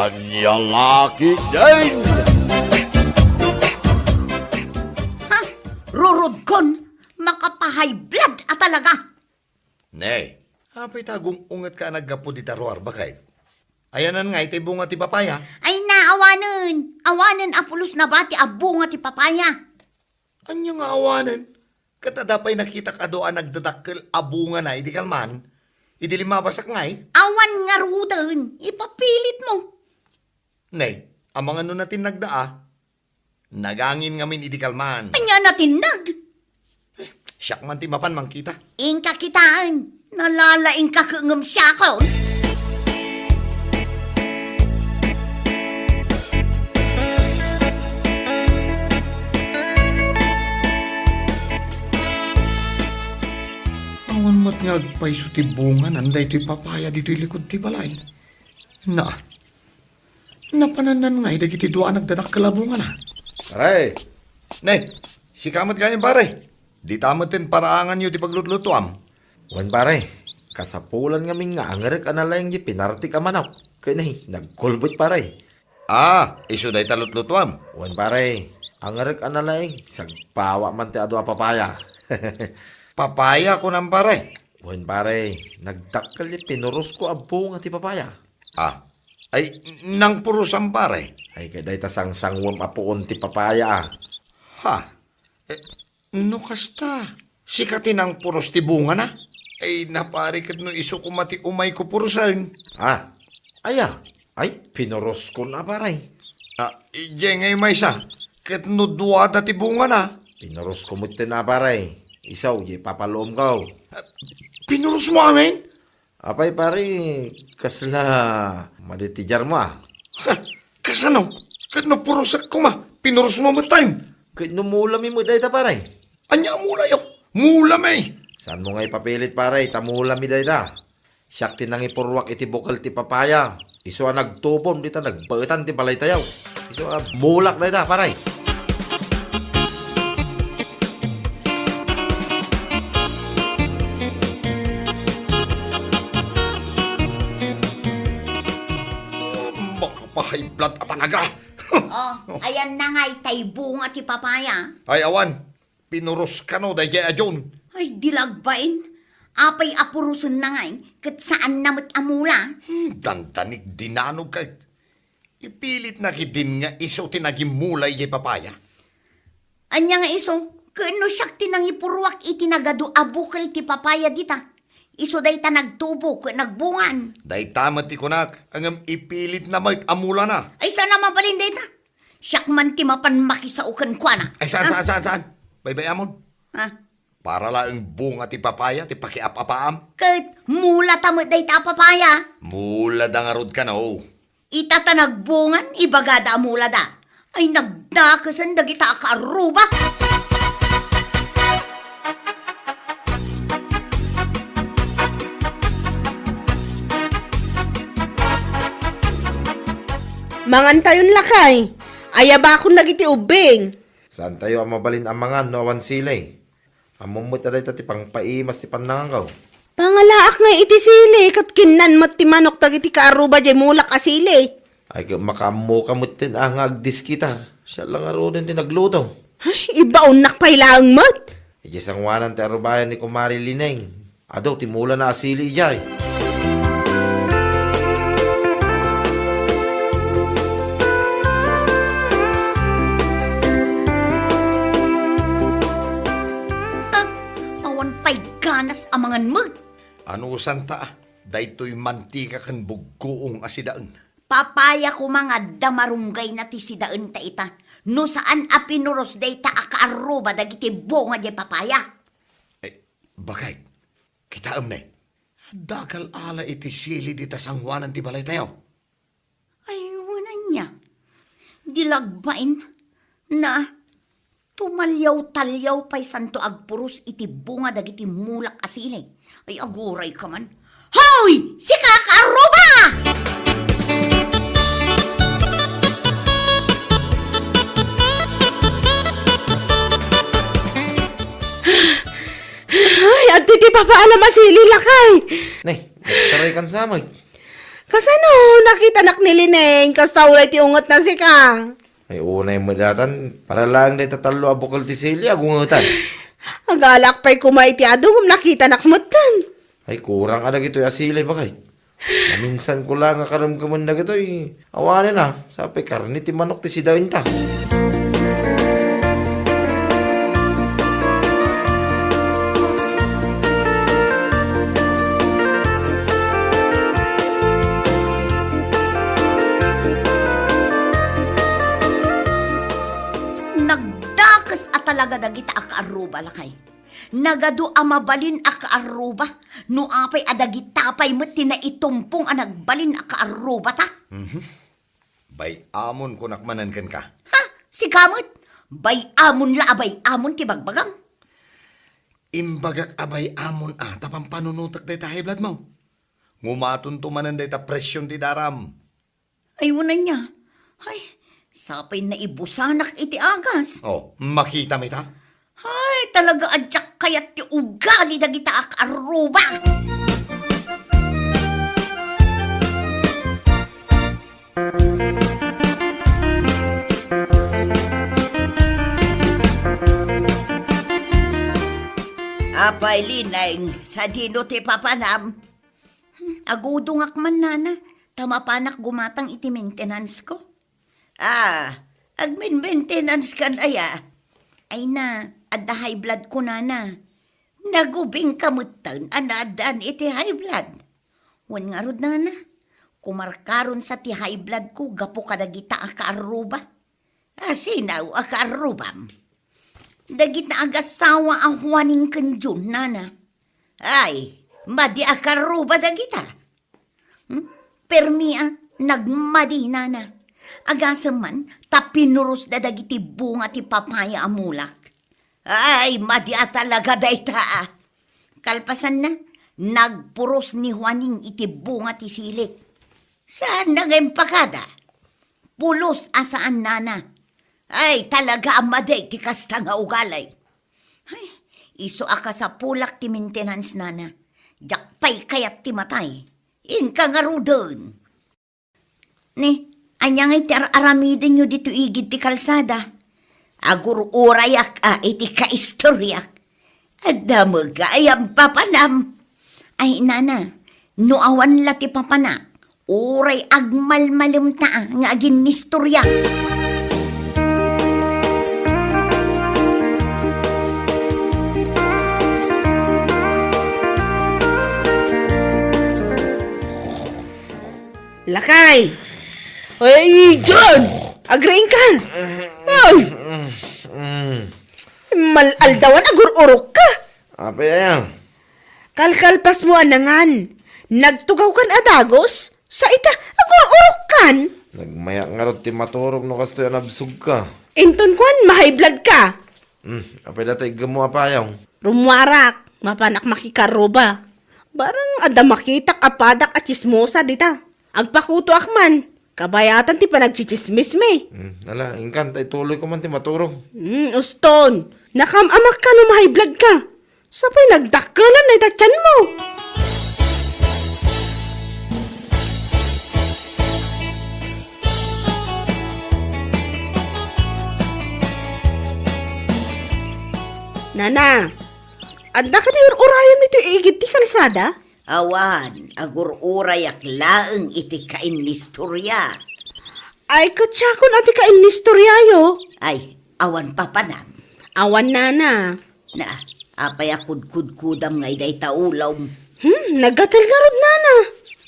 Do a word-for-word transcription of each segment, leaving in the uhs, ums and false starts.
Ania la ketdin? Ha? Rurodkon, makapahay blood a talaga. Ne, apay ta agung-ungetka a naggapu dita ruar, baket? Ayanan nga itay bunga ti papaya? Ay, naawanen. Awanen a pulos na bati a bunga ti papaya. Ania nga awanen? Ket adda pay nakitak adu a nagdadakkel a bungana idi kalman, idi limmabasak ngay? Awan ngaruden, ipapilitmo. Ne, amangan no natinnagda a. Nagangin ngamin idi kalman. Ania natinnag? Siak man ti mapan mangkita. Inka kitaen. Nalalaingka ket ngem siakon. Awan met nga agpayso ti bunganan daytoy papaya ditoy likud ti balay. Na, napanannan ngay dagiti dua a nagdadakkel a bungana. Pare! Ne, sika met gayam, pare. Dita metten paraanganyo ti paglutlutuam. Wen, pare, kasapulan ngamin nga angerek a nalaing ti pinartik a manok. Ket ne, nagkulbet, pare. Ah, isu dayta lutlutuam? Wen, pare, angerek a nalaing, sagpawa man ti adu a papaya. Papaya, kunam, pare? Wen, pare, nagdakkel ti pinurosko a bunga ti papaya. Ah, ay, nangpurosam, pare? Ay, ket dayta sangsanguem a puon ti papaya, a. Ha? Eh, no kasta, sika ti nangpuros ti bungana? Ay, na, pare, ket no isu koma ti umayko purosen. Ah, aya? Ay, pinuroskon a, pare. Ah, idiay ngay maysa, ket no duada ti bungana? Pinurosko metten a, pare. Isu, diay papaluomko. Ah, pinurosmo amin? Apay, pare, kasla maditidiarmo, a? Ha? Kasano? Ket no purosek koma, pinurosmo metten? Ket no mulami met dayta, pare? Ania a mulayo? Mulami! Saanmo nga ipapilit, pare, ta mulami dayta. Siak ti nangipurruak iti bukel ti papaya. Isu a nagtubon dita nagbaetan ti balaytayo. Isu a mulak dayta, pare. Makapahay blood a talaga. Oh, ayanna ngay tay bunga ti papaya. Ay, awan. Pinuros kano daydiay a John. Ay, di la agbain. Apay a purosenna ngay, ket saanna met a mula? Hmm, dandanig dinanogka. Ipilitna ketdin nga isu ti nagimmula idiay papaya. Ania nga isu? Ket no siak ti nangipurruak iti nagadu a bukel ti papaya dita, isu dayta nagtubo ket nagbungan. Dayta met ti kunak, ngem ipilitna met a mulana. Ay, saan a mabalin dayta? Siak man ti mapan makisao kenkuana. Ay, saan, Ah. saan, saan, saan? Baybay-amon. Ah. Para laeng bunga ti papaya ti pakiap-apaam. Ket mulata met dayta a papaya. Mulada ngarud kano. Ita ta nagbungan, ibagada a mulada. Ay, nagdakesen dagita a kaarruba. Mangantayon, lakay. Ayabakon dagiti ubbing. Saantayo a mabalin a mangan no awan sili. Ammom met a dayta ti pangpaimas ti pannanganko. Pangalaak ngay iti sili, ket kinnan met ti manok dagiti kaarruba diay mulak a sili. Ay, ket makaammoka metten a nga agdiskitar. Siak la ngaruden ti nagluto. Ay, ibaonnak pay laeng met. Idiay sangoanan ti arrubayan ni Kumare Lineng. Adu ti mulana a sili idiay. Ah, awan pay ganas a mangan met. Anusanta, daytoy mantika ken buggoong a sidaen. Papaya koma nga adda marunggayna ti sidaenta ita, no saan a pinuros dayta a kaarruba dagiti bunga diay papaya. Eh, baket, kitaem ne, adda agal-ala iti sili dita sangoanan ti balaytayo. Ay, wen ania? Di la agbain. Na, tumalyaw-talyaw pay santo agpuros iti bunga dagiti mulak a sili. Ay, agurayka man. Hoy! Sika, kaarruba! Ay, adtoy ti papaalam a sili, lakay. Ne, nagtaraykan sa met. Kasano? Nakitanak ni Lineng, kasta ulay ti ungetna sika. Ay, unay met daytan, para laeng dayta tallo a bukel ti sili a gungetan. Agalak pay koma iti adu ngem nakitanak metten. Ay, kurang a dagitoy a sili, bagay. Maminsan ko la nga karemkemen dagitoy. Awanen a, sapay karne ti manok ti sidaenta. Nagdakes a talaga dagita a kaarruba, lakay. Nagadu a mabalin a kaarruba, no apay a dagita pay met ti naitumpong a nagbalin a kaarrubata. Mhm. Bay-amon kunak manen kenka. Ha? Sika met? Bay-amon la a bay-amon ti bagbagam. Imbagak a bay-amon a ta pampanunotek dayta high blood mo. Ngumatonto manen dayta presyon ti daram. Ay, unay niya. Ay, sapay naibusanak iti agas. Oh, makitam ita? Ay, talaga a diak kayat ti ugali dagita a kaarruba. Apay, Lineng, sadino ti papanam? Hmm, agudongak man, nana, ta mapanak gumatang iti maintenance ko. Ah, agmen-maintenance kan aya? Ay na, adda high blood ko, nana. Nagubingka metten a naaddaan iti high blood. Wen ngarud, nana, kumarkaron sa ti high blood ko gapu kadagita a kaarruba. Asinaw a kaarrubam. Dagita agasawa a Juaning ken Jun, nana. Ay, madi a kaarruba dagita. Hmm? Permi a, nagmadi, nana. Agasem man, ta pinurosda dagiti bunga ti papaya a mulak. Ay, madi a talaga dayta a. Kalpasanna, nagpuros ni Juaning iti bunga ti silik. Saan na nga impakada? Pulos a saan, nana. Ay, talaga a madi ti kasta nga ugali. Ay, isu a kasapulak ti maintenance, nana. Diak pay kayat ti matay. Inka ngaruden. Ni, ania ngay ti ar-aramidenyo ditoy igid ti kalsada? Agur-urayak a iti kaistoriak. Adda met gayam papanam. Ay, nana, no awan la ti papanak, uray agmalmalemta nga aginnistoriak. Lakay! Ay, John! Agriing ka! Ay! Mal-aldawan, agur-urok ka! Apay aya? Kalkalpas mo a nangan. Nagtugaw kan a dagus? Sa ita, agur-urok kan! Nagmayak ngarud ti maturog no kastoy a nabsog ka. Inton kuan, ma-high blood ka! Hmm, apay data iggem mo a payong? Rummuarak, mapanak makikarruba. Barang adda makitak a padak a tsismosa dita. Agpakutoak man, kabayatan ti panagtsitsismismi. Hmm, ala, inkan, ta ituloy ko man ti maturog. Hmm, uston, nakam-amak ka no ma-high blood ka. Sapay nagdakkelan na ita tiyan mo. Nana, adda kadi ur-urayam iti igid ti kalsada? Awan, agur-urayak laeng iti kainnistoriak. Ay, ket siakon a ti kainnistoriayo. Ay, awan papanam. Awan, nana. Na, apay a kudkudkudam ngay dayta ulom? Hmm, naggatel ngarud, nana.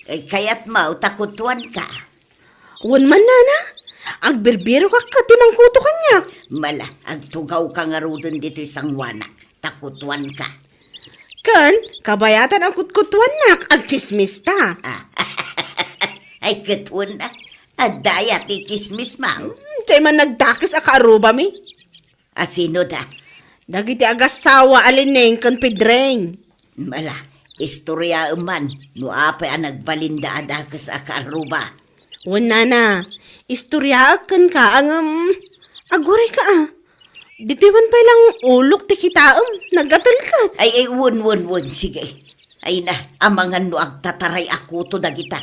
Ay, kayat maw ta kutuanka? Wen man, nana. Agbirbirok a ket ti mangkuto kaniak. Mala, agtugawka ngaruden ditoy sangoanak, ta kutuanka. Ken, kabayatan a kutkutuannak, agtsismista. Ah, ay, ket wen, ah. Adda aya ti tsismis, maw? Hmm, diay man nagdakes a kaarrubami. A sino da? Dagiti agassawa a Lineng ken Pedreng. Mala, istoryaem man no apay a nagbalinda a dakes a kaarruba. Wen, nana, istoryaek kenka, ngem agurayka a. Ditoy man pay lang ulok ti kitaem, nagatelket. Ay, ay, wen, wen, wen, sige. Ay na, amangan no agtataray a kuto dagita.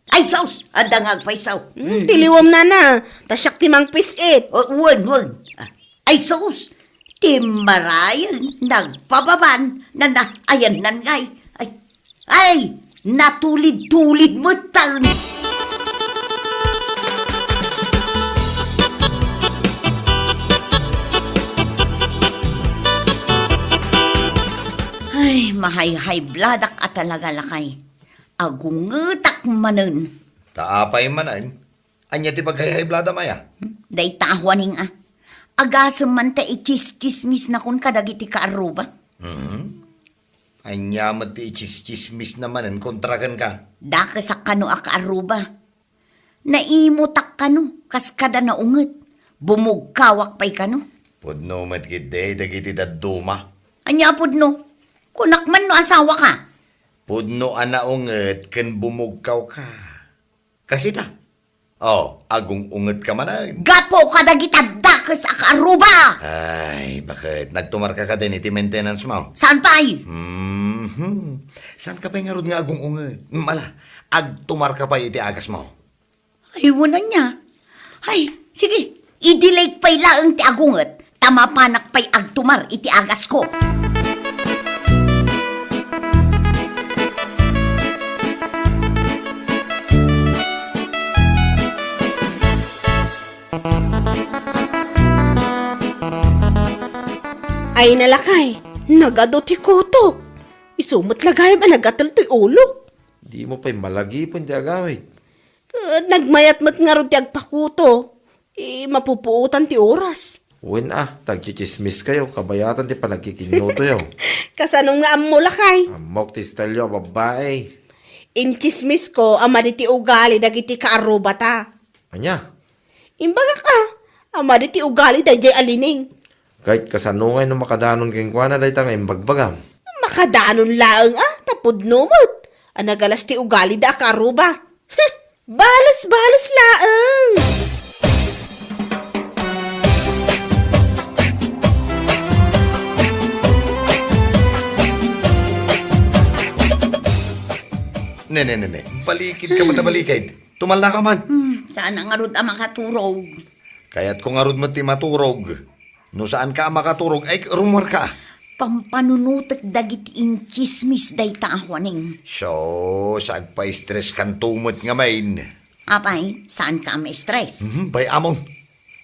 Ay, sus! Adda nga agpayso. Hmm, ti liwem, nana. Ta siak ti mangpis-it. O, wen, wen. Ah, ay, sus! Ti marayen, nagpababan, nana, ayan nan ngay. Ay, ay, natulid-tulid metten. Ay, mahay-high blood-ak a talaga, lakay. Agungetak manen. Ta apay manen? Ania ti paghay-high blood-am aya? Hmm? Dayta a Juaning a. Agasem man ta ichischismisnakon kadagiti kaarruba. Hmm? Ania met ti ichischismisna manen kontra kenka? Dakesak kano a kaarruba. Naimutak kano, kas kada naunget. Bumugkawak pay kano. Pudno met ketdi dagiti dadduma. Ania a pudno? Kunak man no asawaka. Pudno a naunget ken bumugkawka. Kasita? Oh, agung-ungetka manen. Gapu kadagiti dakes a kaarruba! Ay, baket? Nagtumarka kadin iti maintenance mo? Saan pay? Mhm. Saanka pay ngarud nga agung-unget? Mm, ala, agtumarka pay iti agasmo. Ay, wen ania? Ay, sige, i-delay pay laeng ti agunget, ta mapanak pay agtumar iti agasko. Ay, nalakay, nagadu ti kutok. Isu met la gayam a nagatel toy ulok. Dimo pay malagipen ti agawid. Eh, nagmayat met ngarud ti agpakuto. Eh, mapupuotan ti oras. Wen a, ta agtsitsismiskayo, kabayatan ti panagkikinnutoyo. Kasano nga ammo, lakay? Ammok ti estaylyo a babbai. Intsismisko a madi ti ugali dagiti kaarrubata. Ania? Imbagak a, a madi ti ugali daydiay a Lining. Ket kasano ngay no makadanon kenkuana dayta nga imbagbagam? Makadanon laeng a, ta pudno met a nagalas ti ugalida a kaarruba. Bales-bales laeng. Ne, ne, ne, ne. Balikid ka met a balikid. Tumalnaka man. Hmm, saan a ngarud a makaturog. Kayatko ngarud met ti maturog. No saanka a makaturog, ay, rumuarka. Pampanunotek dagiti intsismis dayta a Juaning. Sus, agpa-stress kanto met ngamin. Apay, saanka a ma-stress? Mhm, bay-amon.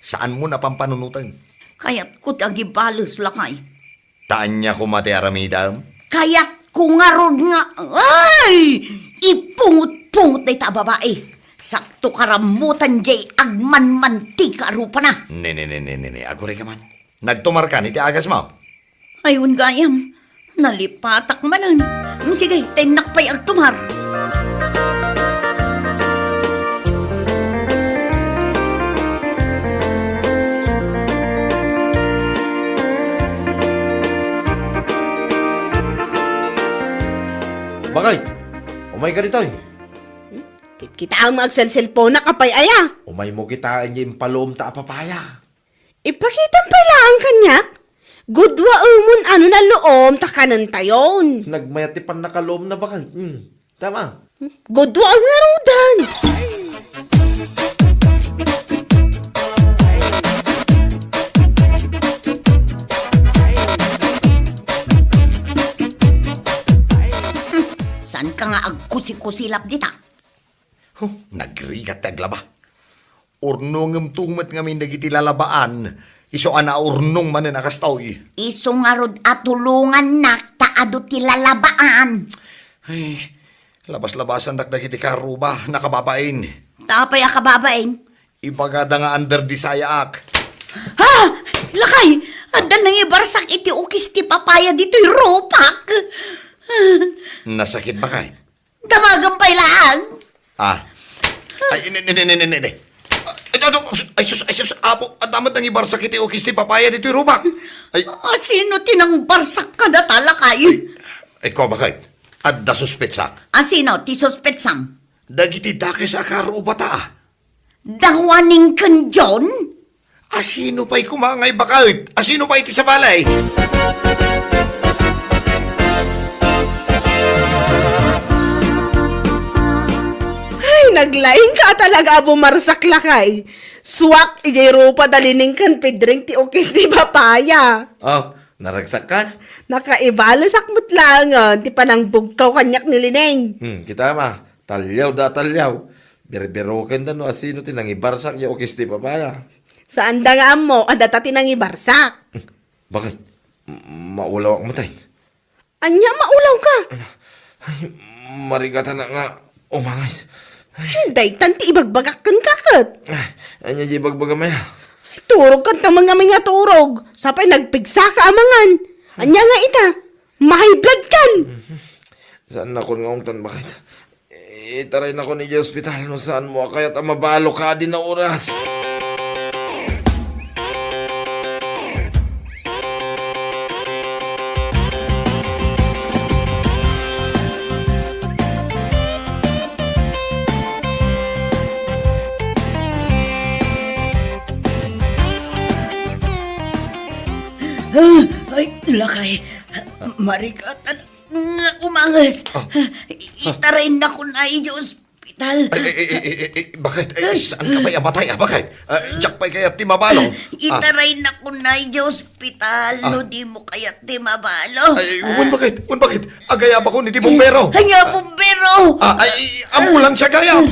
Saanmo a pampanunoten. Kayatko ti agibales, lakay. Ta ania koma ti aramidem? Kayatko ngarud nga, ay! Ipungot-pungot dayta a babai. Sakto karammutan diay agmanmantika a rupana. Ne, ne, ne, ne, ne, ne. Agurayka man. Nagtumarkan iti agasmo? Ay, wen gayam. Nalipatak manen. Sige, tennak pay agtumar. Bakay, umayka ditoy. Kit-, kitaem nga agselselponak, apay aya? Umaymo kitaen diay impaloomta a papaya. Ipakitam pay laeng kaniak. Gudwaemon a no nalloom ta kanentayon. Nagmayat ti pannakaloomna, bakay. Hmm. Tama. Gudwaem ngaruden. Hmm, saanka nga agkusikusilap dita? Huh, nagrigat ti aglaba. Urnongemto met ngamin dagiti lalabaan, isu a naurnong manen a kastoy. Isu ngarud a tulongannak ta adu ti lalabaan. Ay, labas-labasandak dagiti kaarruba, nakababain. Ta apay a kababain? Ibagada nga under the sayaak. Ha! Lakay! Adda nangibarsak iti ukis ti papaya ditoy rupak! Nasakit, bakay? Damagen pay laeng. Ah. Ay, ne, ne, ne, ne, ne, ne. Ay, ito, ito. Ay, sus, ay, sus, Apo, adda met nangibarsak iti ukis ti papaya ditoy rupak. Ay. Asino ti nangbarsak kadata, lakay? Ay, ay, ko, bakit? Adda suspetsak. Asino ti suspetsam? Dagiti dakes a kaarrubata, ah. Da Juaning ken John? Asino pay koma ngay, bakit? Asino pay ti sabali? Ay, Naglaingka a talaga a bumarsak, lakay. Suak, idiay rupa da Lining ken Pedring ti ukis ti papaya. Oh, naragsakkan? Nakaibalusak met laengen ti panangbugkaw kaniak ni Lining. Hmm, kita ma, talliaw da talliaw. Birbirokenda no asino ti nangibarsak ya ukis ti papaya. Saan da nga ammo, adda ta ti nangibarsak. Bakit? M-, maulawak met ay. Ania maulawka? Ay, marigatan nga umanges. Ay. Daytan ti ibagbagak kenka ket. Ay, ania di ibagbagam aya? Turog kanto man ngamin nga turog. Sapay nagpigsaka a mangan. Ania nga ita? Ma-high blood kan. Mhm. Saan nakon nga ungtan, bakit? Itaraynakon idiay ospital no saanmo a kayat a mabalo kadi a oras. Ah, ay, lakay. Marigatan nga umanges. Ah. Itaraynakon idiay ospital. Ay, ay, ay, ay, ay, ay, bakit? Ay, saan ka pay a matay, ah? Bakit? Ah, diak pay kayat ti mabalo? Ah. Itaraynakon idiay ospital, ah, no dimo kayat ti mabalo. Ay, wen bakit? Wen bakit? Agayabakon iti bumbero. Ania bumbero? Ah, ay, ambulansya gayam.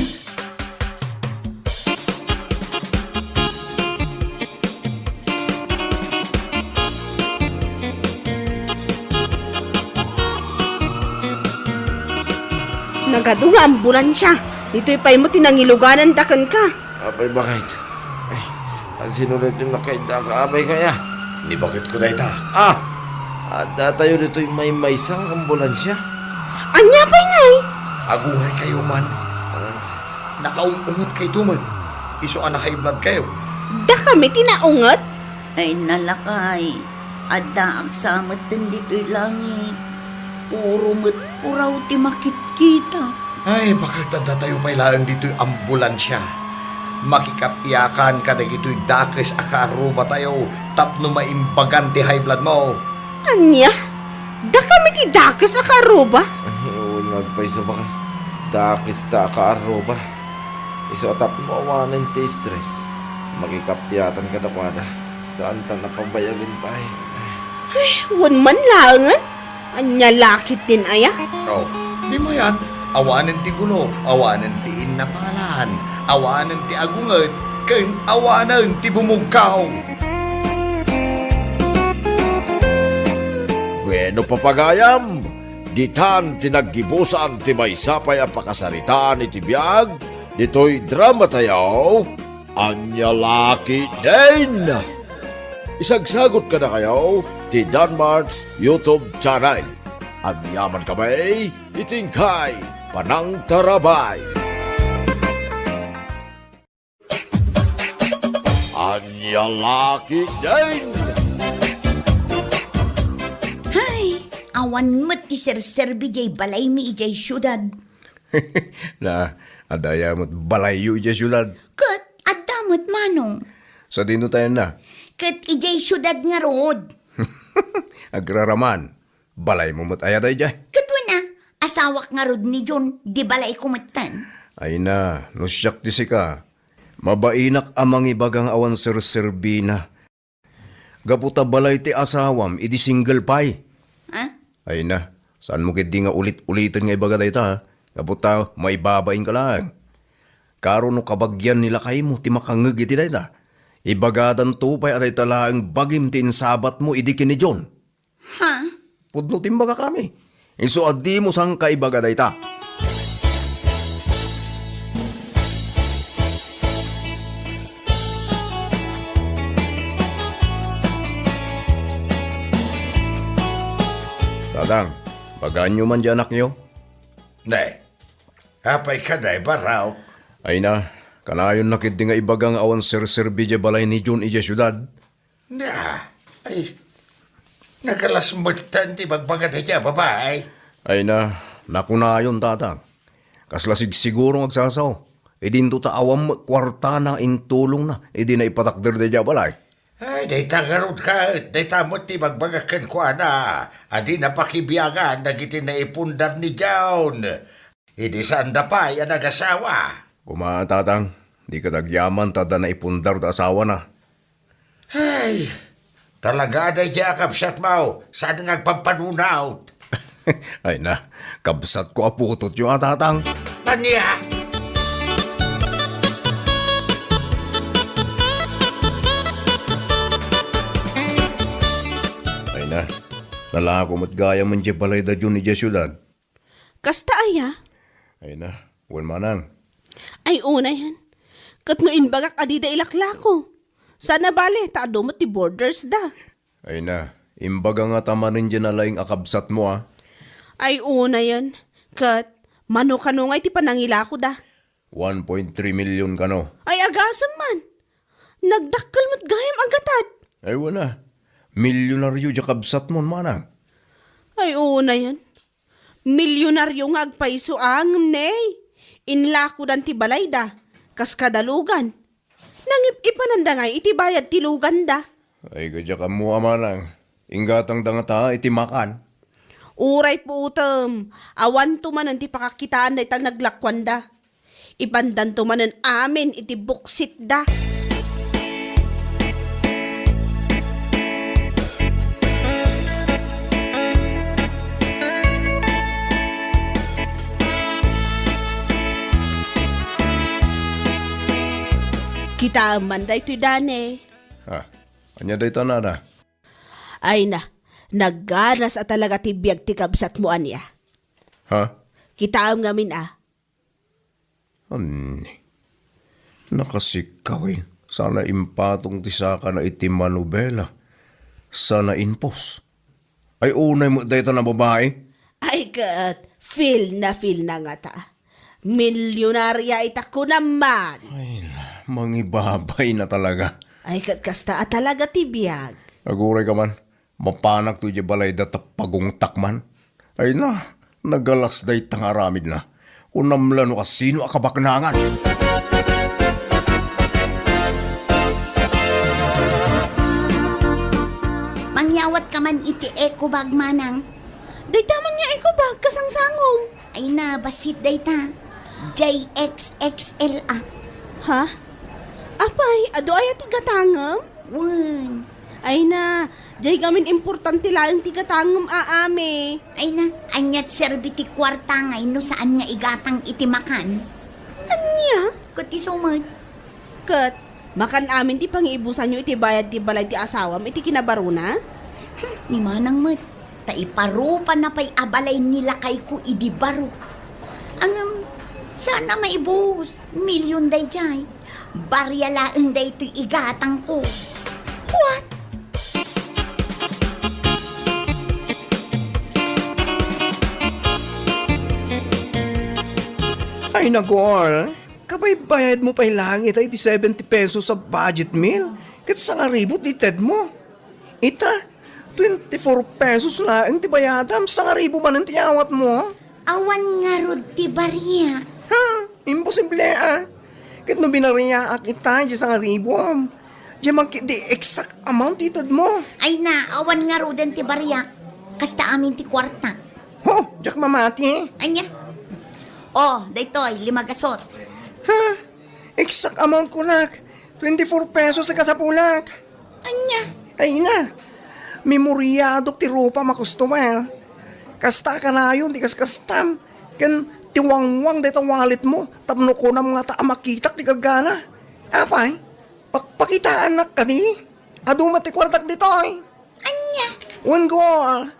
Nagadu nga ambulansya. Ditoy pay met ti nangilugananda kenka. Apay, bakit? Ay, asino daytoy nakaidda a kaabay kaya? Ni bakit ko dayta? Ah! Adda tayo ditoy maymaysa nga ambulansya. Ania pay ngay? Aguray kayo man. Ah. Nakaung-unget kayto met. Isu a na-high blood kayo. Dakami ti naunget? Ay, nalakay. Addaak sa metten ditoy langit. Puro met puraw ti makitkita. Ay, bakit adda tayo pay laeng ditoy ambulansya? Makikapiakan kadagitoy dakes a kaarruba tayo tapno maimbagan ti high blood mo. Ania? Dakami ti dakes a kaarruba? Ay, wen nga agpayso, bakit? Dakes ta a kaarruba. Isu a tapno awanen ti stress. Makikapiatan kadakuada. Saan ta napabayagen pay? Ay, wen man laengen. Ania la ketdin aya? Oh, di mayan, awanen ti gulo, awanen ti innapalan, awanen ti agunget, ken awanen ti bumugkaw. Bueno, papagayam, ditan ti naggibusan ti maysa pay a pakasaritaan iti biag ditoy drama tayo. Ania la ketdin? Isagsagot kadakayo ti Danmart's YouTube channel. Agyamankami iti inkay panangtarabay. Ania la ketdin? Hay, awan met ti serserbi diay balaymi idiay siudad. Na, adda aya met balayyo idiay siudad? Ket adda met, manong. Sadino tayo na? Ket idiay siudad ngarud. Agraraman, balaymo met aya daydiay? Ket wen a, asawak ngarud ni John, di balayko metten. Ay na, no siak ti sika, mabainak a mangibaga nga awan serserbina. Gapu ta balay ti asawam idi single pay. Ha? Ay na, saanmo ketdi nga ulit-uliten nga ibaga dayta, ha? Gapu ta maibabainka laeng. Karo no kabagian ni lakaymo ti makangngeg iti dayta, ibagadanto pay a dayta laeng bagim ti insabatmo idi ken ni John. Ha? Pudno ti imbagakami. Isu a dimo sangkaibaga dayta. Tatang, bagaanyo man di anakyo? Ne, apay ka, Nay Barok? Ay na, kanayon na ketdi nga ibaga nga awan serserbi di balay ni John idiay siudad. Na, ay, nagalas metten ti bagbaga dayta a babai. Ay na, nakunayon, Tatang. Kasla sigsiguro nga agsasao. Idinto ta awan met kuartana intulongna idi naipatakder dayta a balay. Ay, dayta ngarud ket, dayta met ti bagbaga kenkuana a dina pakibiangan dagiti naipundar ni John. Idi saanda pay a nagasawa. Kuma, Tatang, di ka agyaman ta adda naipundar da asawana. Ay, talaga daydiay a kabsatmo, saan nga agpampanunot? Ay na, kabsatko a putotyo a, Tatang. Ania? Ay na, nalako met gayam idiay balayda idiay siudad. Kasta aya? Ay na, wen manang. Ay, unayen. Ket no imbagak a dida ilaklako. Sana bale, ta adu met ti borders da. Ay na, imbaga ngata manen diay nalaing a kabsatmo, a. Ay, unayen. Ket, mano kano ngay ti panangilako da? One point three million kano. Ay, agasem man. Nagdakkel met gayam a gatad. Ay, wen a. Milyonaryo diay kabsatmo, manang. Ay, unayen. Milyonaryo nga agpayso a ngem ne, inlakodan ti balayda, kas kada lugan. Nangip-ipananda ngay iti bayad ti luganda. Ay, kadiak ammo a manang, inggatangda ngata iti makan. Uray puotem, awanto manen ti pakakitaan dayta naglakuanda. Ipandanto manen amin iti buksitda. Kitaem man daytoy, Dane. Ha? Ania dayta, nana? Ay na, nagganas a talaga ti biag ti kabsatmo, ania? Ha? Kitaem ngamin a. Anni? Nakasikaw, eh. Sana impatong ti sakana iti manubela. Sana impos. Ay, unay met dayta a babai. Ay, ket, feel na feel na ngata. Milyonarya ita kunam man. Ay, na, mangibabay na talaga. Ay, ket kasta a talaga ti biag. Aguray ka man. Mapanak to idiay balayda ta pagungtak man. Ay na, nagalas dayta nga aramidna. Kunam la no kasino a kabaknangan. Mangyawat ka man iti eco bag, manang. Dayta man nga eco bag, kasangsangom. Ay na, bassit dayta. J X X L a. Ha? Apay, adu aya ti gatangem? Wen. Ay na, jay gamin importante laeng ti gatangem a, ame. Ay na, aniat serbi ti kuarta ngay no saan nga igatang iti makan? Ania? Ket isu met. Ket, makan amin ti pangiibusanyo iti bayad ti balay ti asawam iti kinabarona? Hmm, ni manang met, ta iparupana pay a balay ni lakayko idi baro. Ngem, saan a maibus, milyon daydiay. Baria laeng daytoy igatangko. What? Ay, nagol. Kabaybayadmo pay laeng ita iti seventy pesos a budget meal, ket sangaribu ti tedmo. Ita, twenty-four pesos laeng ti bayadam, sangaribu manen ti awatmo. Awan ngarud ti bariak. Ha? Imposible, a. Ket no binariaak ita, di sangaribuam. Di man ket di exact amount ti tedmo. Ay na, awan ngaruden ti bariak. Kasta amin ti kuarta. Ho, diak mamati. Ania? Oh, daytoy, lima gasot. Ha? Exact amount kunak. Twenty-four pesos a kasapulak. Ania? Ay na. Memoriadok ti rupam a customer. Kasta kanayon ti kaskastam. Ken ti wangwang dayta walletmo. Tapno kunam ngata a makitak ti gargana. Apay? Pakpakitaanak kadi? Adu met ti kuartak ditoy. Ania? Wen, Gol.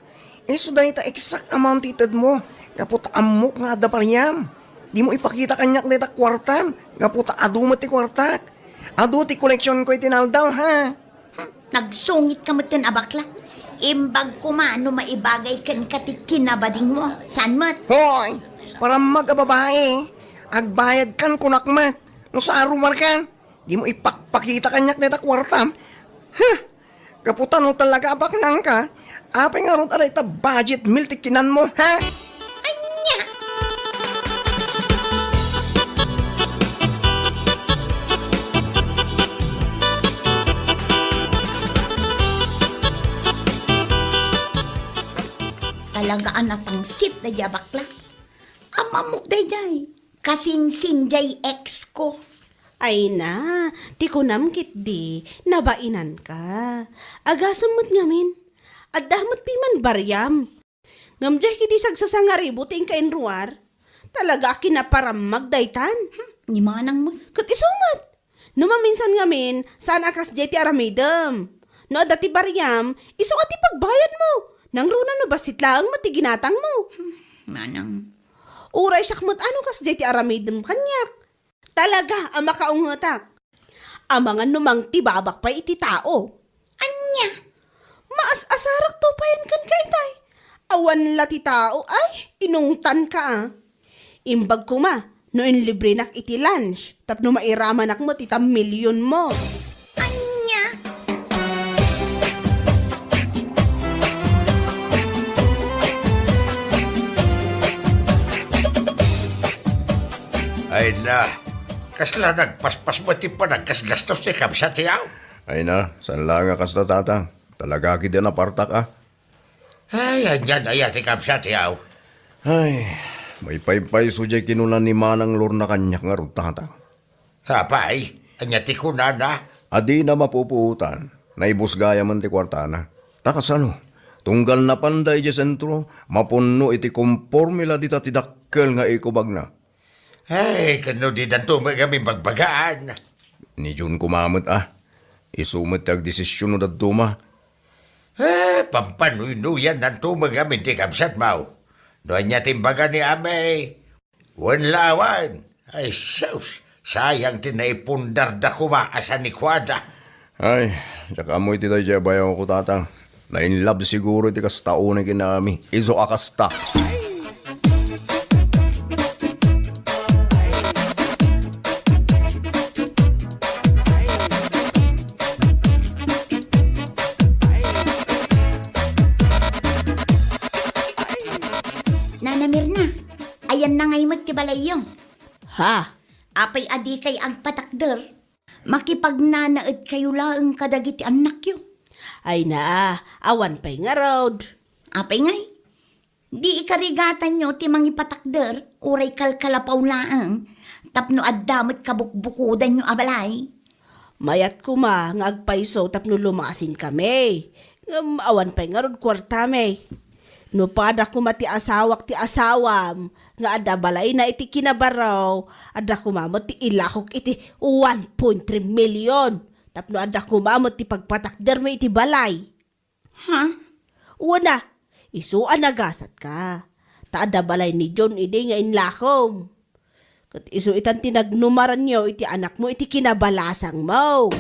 Isu dayta exact amount ti itedmo. Gapu ta ammok nga adda pariam. Dimo ipakita kaniak dayta kuartam. Gapu ta adu met ti kuartak. Adu ti koleksionko iti naldaw, ha? Hmm, nagsungit ka met ken a bakla. Imbag koma no maibagay kenka ti kinabadingmo. Saan met? Hoy! Parammag a babai. Agbayadkan kunak met. No sarumarkan. Dimo ipakpakita kaniak dayta kuartam. Huh! Gapu ta no talaga a baknangka, apay ngarud a dayta budget meal ti kinanmo, ha? Ania? Talaga a natangsit daydiay a bakla. Ammok daydiay. kasinsin jay ex ko. Ay na, ti kunam ketdi, nabainanka. Agasem met ngamin, adda met piman bariam. Ngem jay ketdi sagsasangaribu ti inka inruar. Talaga a kinaparammag daytan. Hmm, ni manang met. Ket isu met. No maminsan ngamin, saan a kasdiay ti aramidem. No adda ti bariam, isu a ti pagbayadmo. Nangruna no bassit laeng met ti ginatangmo. Hmm, manang. Uray siak met a no kasdiay ti aramidem kaniak. Talaga a makaungetak. Amangan no mangtibabak pay iti tao. Ania? Maas-asarakto payen kenka itay. Awan la ti tao, ay, inungtanka a. Imbag koma no inlibrenak iti lunch tapno mairamanak met ita milionmo. Ania? Ay na, kasla nagpaspas met ti panaggasgastos ti kabsat ti aw? Ay na, saan laeng a kasta, Tatang. Talaga ketdi a napartak a. Ay, anian aya ti kabsat ti aw? Ay, maipaypayso jay kinuna ni Manang Lorna kaniak ngarud, Tatang. Apay, ania ti kunana? A dina mapupuotan, naibus gayamen ti kuartana. Ta kasano, tunggal napanda idiay sentro, mapunno iti komporme la dita ti dakkel nga ikubagna. Ay, ken no didanto met ngamin bagbagaan? Ni John koma met a. Isu met ti agdesisyon no dadduma. Eh, pampanuynuyannanto met ngamin ti kabsatmo. No ania ti imbaga ni Amay, wen la awan. Ay, sus, sayang ti naipundarda koma a sanikuada. Ay, diak ammo iti daydiay a bayawko, Tatang. Na-in love siguro iti kasta unay ken ni Ami. Isu a kasta. Nana Mirna, ayanna ngay met ti balayyo? Ha? Apay a dikay agpatakder? Makipagnanaedkayo laeng kadagiti annakyo. Ay na, awan pay ngarud. Apay ngay? Di ikarigatanyo ti mangipatakder, uray kalkalapaw laeng, tapno adda met kabukbukodanyo a balay. Mayat koma nga agpayso tapno lumasinkami. Ngem awan pay ngarud kuartami. No pada koma ti asawak ti asawam nga adda balayna iti Kinabarro, adda koma met ti ilakok iti one point three million. Tapno adda koma met ti pagpatakdermi iti balay. Ha? Wen a, isu a nagasatka. Ta adda balay ni John idi nga inlakom. Ket isu itan ti nagnumaranyo iti anakmo iti kinabalasangmo.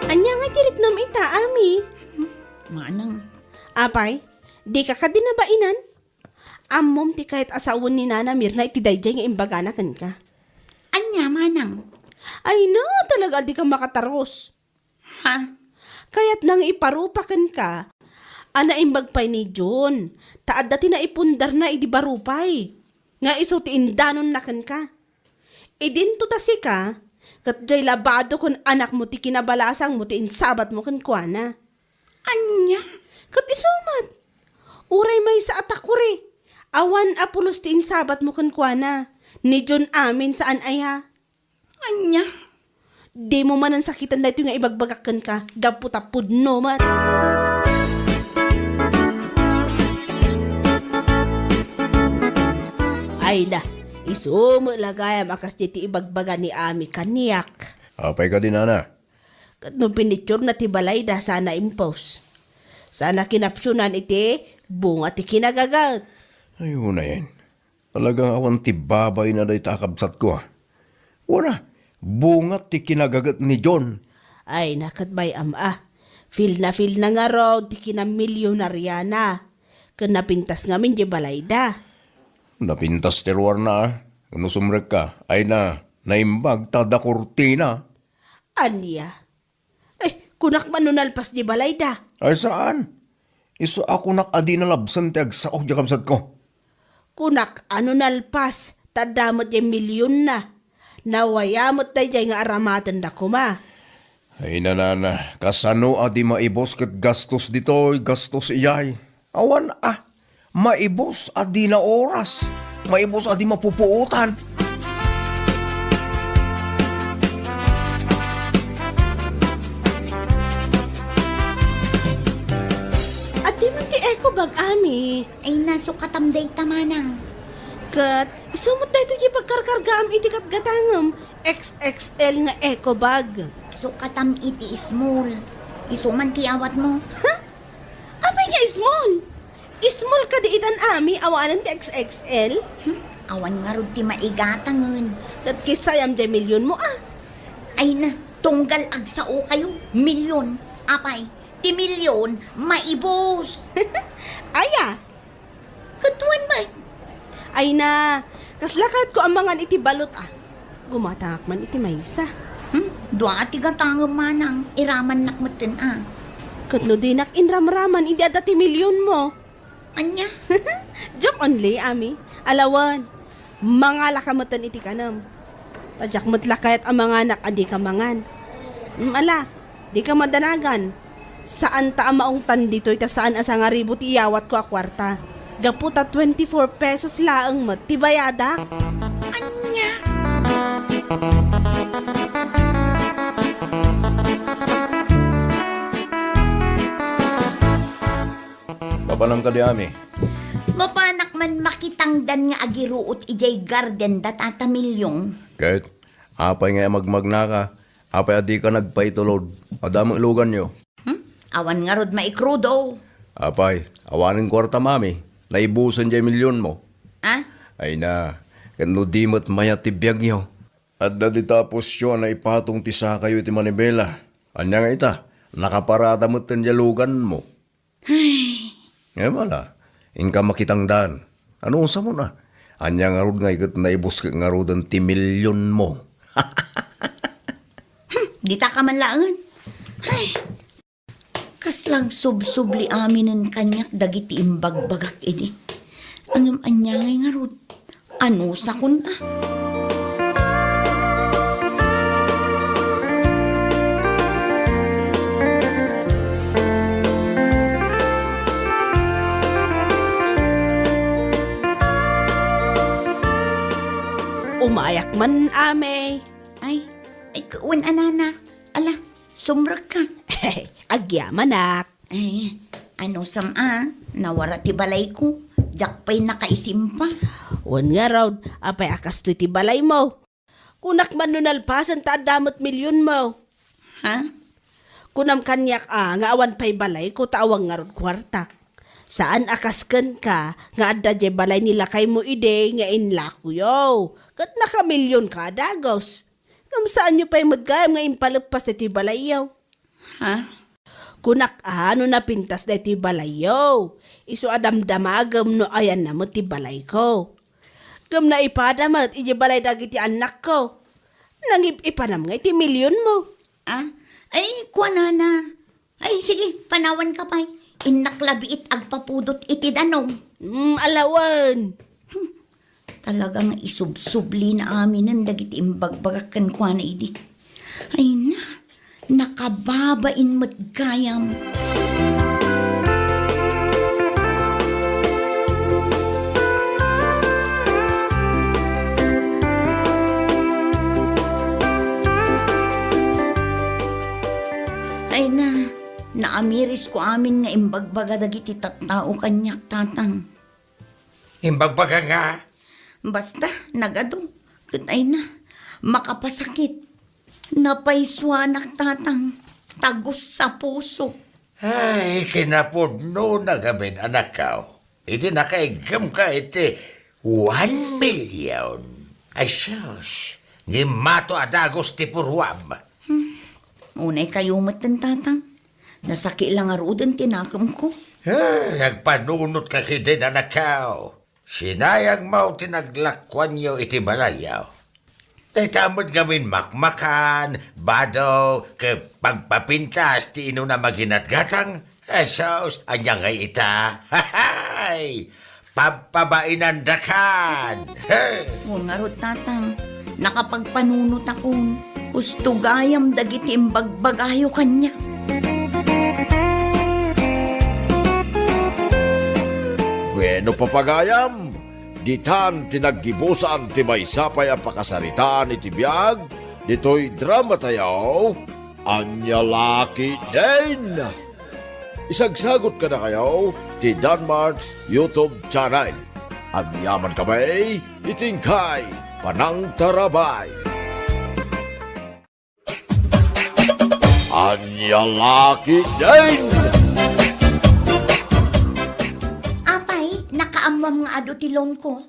Ania nga ti riknam ita, Ami? Manang. Apay, dika kadi nabainan? Ammom ti kayat a sawen ni Nana Mirna iti daydiay nga imbagana kenka. Ania, manang? Ay na, talaga a dika makatarus. Ha? Kayatna nga iparupa kenka a naimbag pay ni John, ta adda ti naipundarna idi barupay, nga isu ti indanonna kenka. Idinto ta sika, ket diay labado ken anakmo ti kinabalasangmo ti insabatmo kenkuana. Ania? Ket isu met, uray maysa a takuri, awan a pulos ti insabatmo kenkuana. Ni John amin saan aya? Ania? Dimo manen sakiten daytoy nga ibagbagak kenka, gapu ta pudno met. Ay na, isu met la gayam a kasdi ti ibagbaga ni Ami kaniak. Apay kadi, Nana? Ket no pinitsur na ti balay da sana impos. Sana kinapsunan iti bunga ti kinagaget. Ay, unayen. Talagang awan ti babayna dayta a kabsatko, a. Wana, bunga ti kinagaget ni John. Ay, naket bay am a. Feel na feel na ngarud ti kinamilyonariana. Ken napintas ngamin di balayda. Napintas ti ruarna, a. No sumrekka, ay na, naimbag ta adda kurtina. Ania? Eh, kunak man no nalpas di balayda. Ay, saan? Isu a kunak a di nalabsen ti agsao di kabsatko. Kunak a no nalpas, ta adda met diay milyonna. Nawaya met daydiay nga aramatenda koma. Ay, nanana, kasano a di maibus ket gastos ditoy, gastos iyay? Awan a, maibus a di naoras, maibus a di mapupuotan. Adda man ti eco bag, Ami. Ay, nasukatam dayta, Manang. Ket isu met daytoy ti pagkarkargaam iti gatgatangem, X X L nga eco bag. Sukatam iti small. Isu man ti awatmo. Ha? Apay nga small? Small kadi itan, Ami, awanen ti X X L? Hmm? Awan ngarud ti maigatangen. Ket kissayam diay milionmo, a. Ay na, tunggal agsaokayo, milion. Apay, ti milion, maibus. Aya? Ket wen met. Ay na, kasla kayatko a mangan iti balot, a. Gumatangak man iti maysa. Hmm? Dua a ti gatangem, Manang, iramannak metten, a. Ket no dinak inramraman, idi adda ti milionmo. Ania? Joke only, Ami. Alawen, mangalaka metten iti kanem. Ta diak met la kayat a manganak a dika mangan. Mm, ala, dika madanagan. Saan ta a maungtan ditoy ta saan a sangaribu ti iyawatko a kuarta. Gapu ta twenty-four pesos laeng met ti bayadak. Ania? Mapanam kadi, Ami? Mapanak man makitangdan nga agiruot idiay garden da Tata Milyong. Ket, apay nga magmagnaka? Apay a dika nagpaitulod? Adda met luganyo. Hmm? Awan ngarud maikrudo. Apay, awanen kuartam, Ami. Naibusen diay milionmo. Ah? Ay na, ket no di met mayat ti biagyo. Adda dita pusyo a naipatong ti sakayo iti manibela. Ania nga ita, nakaparada metten diay luganmo. Ay. Ngem ala, inka makitangdan. Anusam a? Ania ngarud nga iket naibus ket ngaruden ti milionmo? Hmm, dita ka man laengen. Ay. Kasla agsubsubli aminen kaniak dagiti imbagbagak idi. Ngem ania ngay ngarud? Anusakon a? Umayak man, Ami. Ay, ay, wen a nana. Ala, sumrekka. Agyamanak. Ay, anusam a, nawara ti balayko. Diak pay nakaisimpa. Wen ngarud, apay a kastoy ti balaymo? Kunak man no nalpasen ta adda met milionmo. Ha? Kunam kaniak a nga awan pay balayko ta awan ngarud kuartak. Saan a kas kenka nga adda diay balay ni lakaymo idi nga inlakoyo. Ket nakamilionka a dagus. Ngem saanyo pay met gayam nga impaleppas daytoy balayyo. Ha? Kunak a no napintas daytoy balayyo, isu a damdamagem no ayanna met ti balayko. Ngem naipada met idiay balay dagiti annakko. Nangip-ipanam ngay ti milionmo. Ah? Ay, kuanana. Ay, sige, panawanka pay. Innak la biit agpapudot iti danum. Mm, alawen. Hmm. Talaga nga isubsublina aminen dagiti imbagbagak kenkuana idi. Ay na, nakababain met gayam. Ay na, naamirisko amin nga imbagbaga dagiti tattao kaniak, Tatang. Imbagbaga nga? Basta, nagadu. Ket ay na, makapasakit. Napaysuanak, Tatang. Tagus a puso. Ay, kinapudno na gamin, anakko. Idi nakaiggemka iti one million. Ay, sus. Ngimmato a dagus ti puruam. Hmm. Unay kayo met, Tatang. Nasaki la ngaruden ti nakemko. Ay, agpanunotka ketdin, anakko. Sinayangmo ti naglakuanyo iti balayyo. Dayta met ngamin makmakan, bado, ket pagpapintas ti inunam a ginatgatang. Jesus, ania ngay ita? Hay! Pabpabainandakan! Hey! Wen ngarud, Tatang, nakapagpanunotakon. Usto gayam dagiti imbagbagayo kaniak. Bueno, papagayam, ditan ti naggibusan ti maysa pay a pakasaritaan iti biag ditoy dramatayo, Ania La Ketdin. Isagsagot kadakayo ti Danmart's YouTube channel. Agyamankami iti inkay panangtarabay. Ania La Ketdin! Apay, nakaammoam nga adu ti loan ko?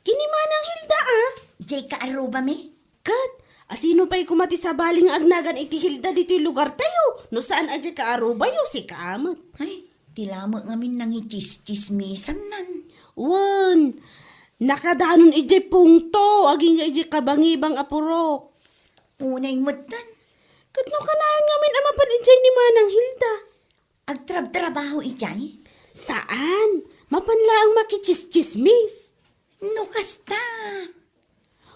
Ken ni Manang Hilda, a? Diay kaarrubami? Ket, asino pay koma ti sabali nga agnagan iti Hilda ditoy lugartayo? No saan a diay kaarubayo, sika met. Ay, ti lamet ngamin nangitsistsismisannan. Wen, nakadanon idiay pungto, agingga idiay kabangibang a purok. Unay metten. Ket no kanayon ngamin a mapan idiay ni Manang Hilda? Agtrabtrabaho idiay? Saan. Mapan laeng makitsistsismis. No kasta.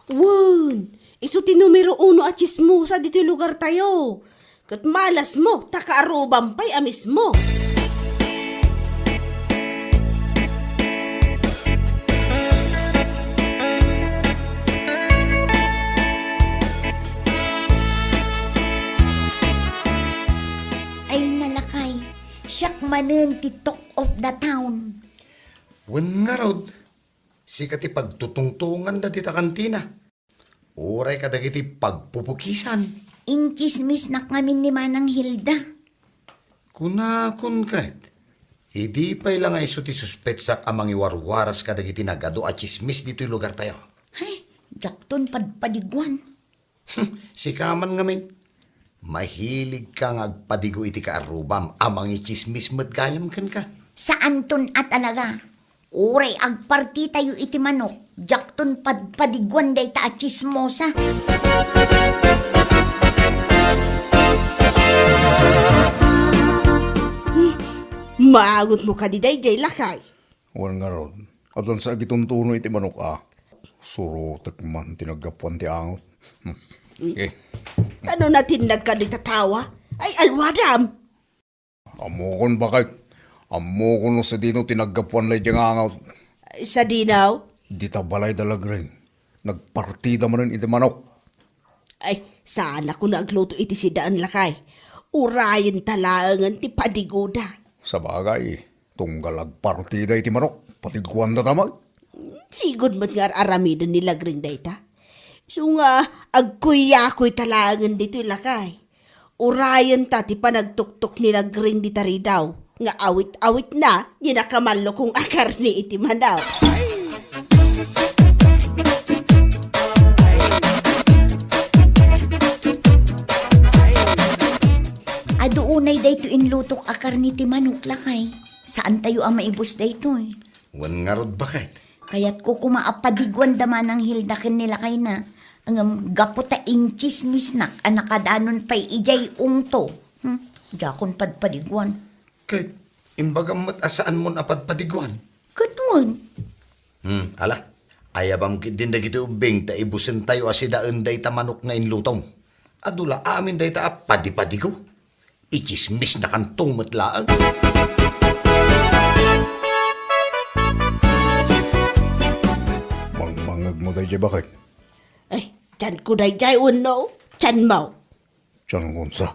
Wen, isu ti numero uno a tsismosa ditoy lugartayo. Ket malasmo, ta kaarrubam pay a mismo. Ay, nalakay, siak manen ti talk of the town. Wen ngarud, sika ti pagtutungtonganda dita kantina. Uray kadagiti pagpupukisan. Intsismisnak ngamin ni Manang Hilda. Kunakon ket, idi pay la nga isu ti suspetsak a mangiwarwaras kadagiti nagadu a tsismis ditoy lugartayo. Ay, diakton padpadiguan. Sika man ngamin, mahiligka nga agpadigo iti kaarrubam a mangitsismis met gayam kenka. Saanton a talaga. Uray agpartitayo iti manok, diakton padpadiguan dayta a tsismosa. Hmm. Maangotmo kadi daydiay, lakay? Wen ngarud, addan sa agituntuno iti manok a. Surotek man ti naggapuan ti angot. Hmm. Eh. Ano natinnag ka dita tawa? Ay, alwadam! Ammokon, baket. Ammokon no sadino ti naggapuan daydiay nga angot. Ay, sadino? Dita balay da Lagring. Nagpartida manen iti manok. Ay, saan a kuna agluto iti sidaen, lakay. Urayenta laengen ti padigoda. Sabagay, tunggal agpartida iti manok, padiguanda ta met. Sigud met nga ar-aramiden ni Lagring dayta. Isu nga agkuyakoyta laengen ditoy, lakay. Urayenta ti panagtuktok ni Lagring dita ridaw nga awit-awitna ni nakamallukong a karne iti manok. Adu unay daytoy inlutok a karne ti manok, lakay. Saantayo a maibus daytoy. Wen ngarud, baket. Kayatko koma a padiguanda Manang Hilda ken ni lakayna, ngem gapu ta intsismisnak a nakadanon pay idiay ungto. Hmm, diakon padpadiguan. Ket imbagam met a saanmon a padpadiguan? Ket wen. Hmm, ala, ayabam ketdin dagiti ubbing ta ibusentayo a sidaen dayta manok nga inlutom. Adu la amin dayta a padipadigo. Itsismisnakanto met laeng. Mangmangegmo daydiay, baket? Ay, tianko daydiay wenno tianmo? Tiankonsa.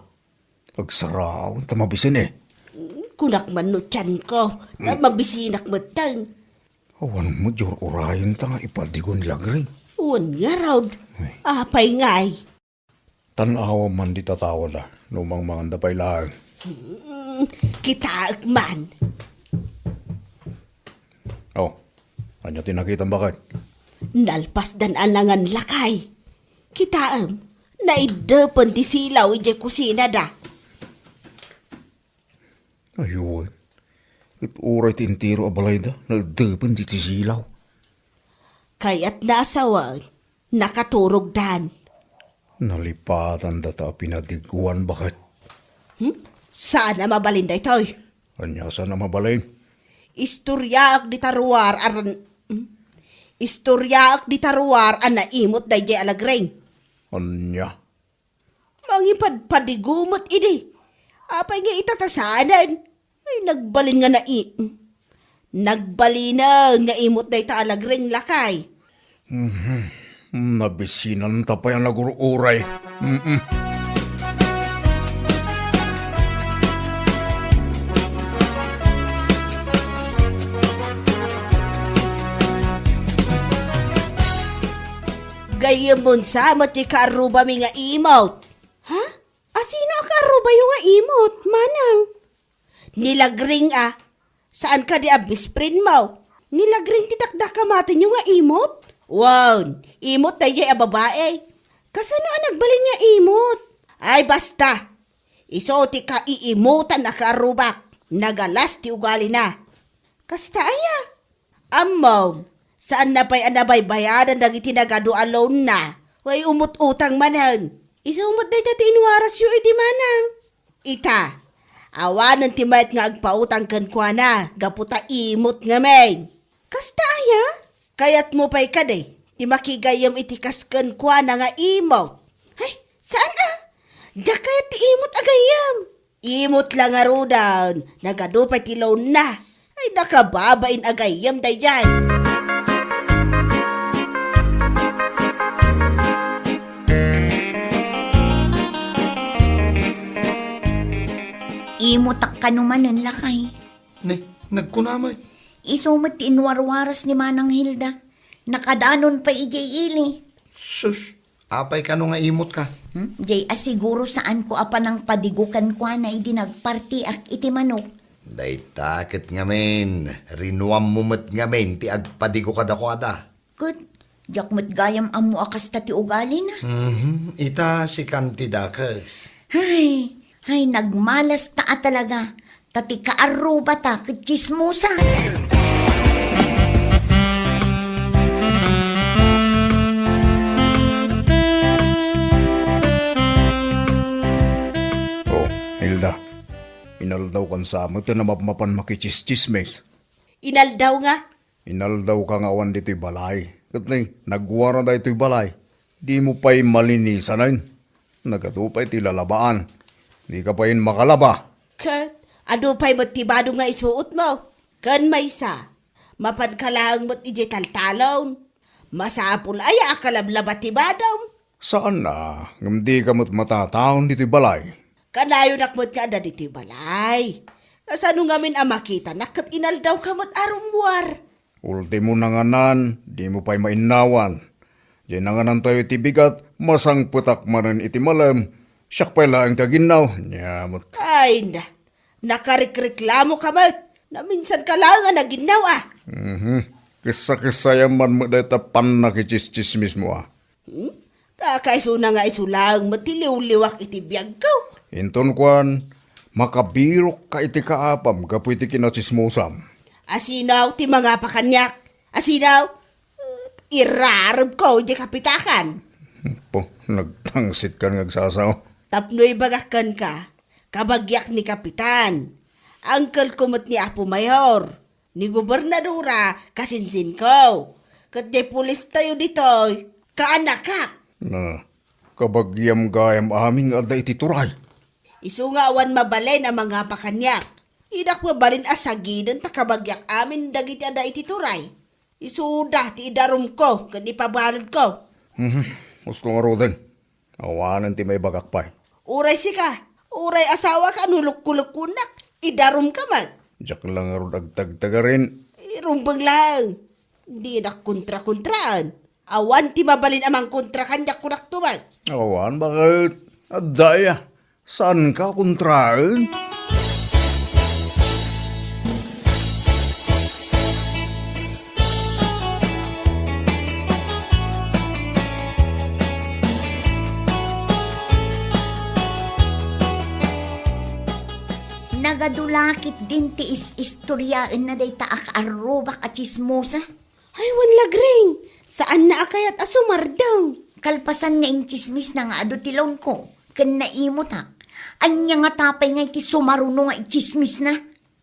Agsaraon ta mabisin, eh. Kunak man no tianko, ta mabisinak metten. Awan met ur-urayenta nga ipadigo ni Lagring. Wen ngarud. Ay. Apay ngay? Tan-awam man dita tawaenna, no mangmanganda pay laeng. Hmm, kitaek man. Oh, ania ti nakitam, baket? Nalpasdan a nangan, lakay. Kitaem, naiddepen ti silaw idiay kusinada. Ay wen. Ket uray ti entero a balayda, naiddepen ti, ti silaw. Kayatna a sawen, nakaturogdan. Nalipatandata a pinadiguan, baket. Hmm? Saan a mabalin daytoy? Ania saan a mabalin? Istoriaek dita ruar a ran-, hmm? Istoriaek dita ruar a naimut daydiay a Lagring. Ania? Pangipadpadigo met idi. Apay nga ita ta saanen? Ay, nagbalin nga nai-, nagbalinen nga imot dayta a lagring, lakay. Mhm. Nabisinanta pay a nagur-uray. Mm-mm. Gayyemon sa met ti kaarrubami nga imot. Ha? Asino a kaarrubayo nga imot, manang? Ni Lagring a. Saan kadi a best friend mo? Ni Lagring ti dakdakamatenyo nga imot? Wen, imot daydiay a babae. Kasano a nagbalin nga imot? Ay, basta. Isu ti kaiimutan a kaarrubak. Nagalas ti ugalina. Kasta aya? Ammom, saanna pay a nabaybayadan dagiti nagadu a loan-na, wen umut-utang manen. Isu met dayta ti inwarasyo idi, manang. Ita, awanen ti mayat nga agpautang kenkuana gapu ta imot ngamin. Kasta aya? Kayatmo pay kadi ti makigayyem iti kas kenkuana nga imot? Ay, saan a? Diak kayat ti imot a gayyem. Imot la ngaruden, nagadu pay ti loan-na. Ay, nakababain a gayyem daydiay. Imotak kano manen, lakay. Ne, nagkuna met. Isu met ti inwarwaras ni Manang Hilda. Nakadanon pay idiay ili. Sus, apay kano nga imotka? Hmm? Jay, a siguro saanko a panangpadigo kenkuana idi nagpartiak iti manok. Dayta ket ngamin, rinuammo met ngamin ti agpadigo kadakuada. Ket, diak met gayam ammo a kasta ti ugalina. Mhm, ita sikan ti dakes. Hay, hay, nagmalas ta a talaga. Ta ti kaarrubata ket tsismosa. Oh, Hilda, inaldawkan sa met a mapmapan makitsistsismis. Inaldaw nga? Inaldawka nga awan ditoy balay. Ket ni, nagwara daytoy balay. Dimo pay malinisanen. Nagadu pay ti lalabaan. Dika pay makalaba. Ket, adu pay met ti badom nga isuotmo. Ken maysa, mapanka laeng met idiay taltalon. Masapul aya a kalablaba ti badom? Saan a, ngem dika met matataon ditoy balay. Kanayonak met nga adda ditoy balay. Kasano ngamin a makitanak ket inaldawka met a rummuar? Ultimo nanganan, dimo pay mainnawan. Diay nanganantayo iti bigat, masangpetak manen iti malem. Siak pay laeng ti aginnaw, nia met. Ay na, nakarikreklamoka met. Naminsanka laeng a naginnaw a. Mhm. Kissa-kissayam man met dayta pannakitsistsismismo a. Hmm? Kakaisuna nga isu laeng met ti liwliwak iti biagko. Inton kuan, makabirokka iti kaapam gapu iti kinatsismosam. Asino ti mangapa kaniak? Asino? Irarebko idiay kapitakan. Po, nagtangsit kan nga agsasaw. Tapno ibagak kenka, kabagiak ni Kapitan. Angkelko met ni Apo Mayor. Ni gobernadora, kasinsinko. Ket diay pulistayo ditoy, kaanakak. Na, kabagiam gayam amin nga adda iti turay. Isu nga awan mabalin a mangapa kaniak. Idak mabalin a sagiden ta kabagiak amin dagiti adda iti turay. Isuda ti idarumko ken ipabaledko. Mhm. Husto ngaruden. Awanen ti maibagak pay. Uray sika, uray asawaka no lukkolukkonak, idarumka met. Diak la ngarud agtagtagarin. Irumbeng laeng. Dinak kontrakontraan. Awan ti mabalin a mangkontra kaniak, kunak tuman. Awan, baket? Adda aya. Saanka kontraen? Nagadu la ketdin ti is-istoriaenna dayta a kaarrubak a tsismosa? Ay, wen, Lagring, saanna a kayat a sumardeng. Kalpasan nga intsismisna nga adu ti loanko ken naimutak, ania ngata pay nga iti sumaruno nga itsismisna?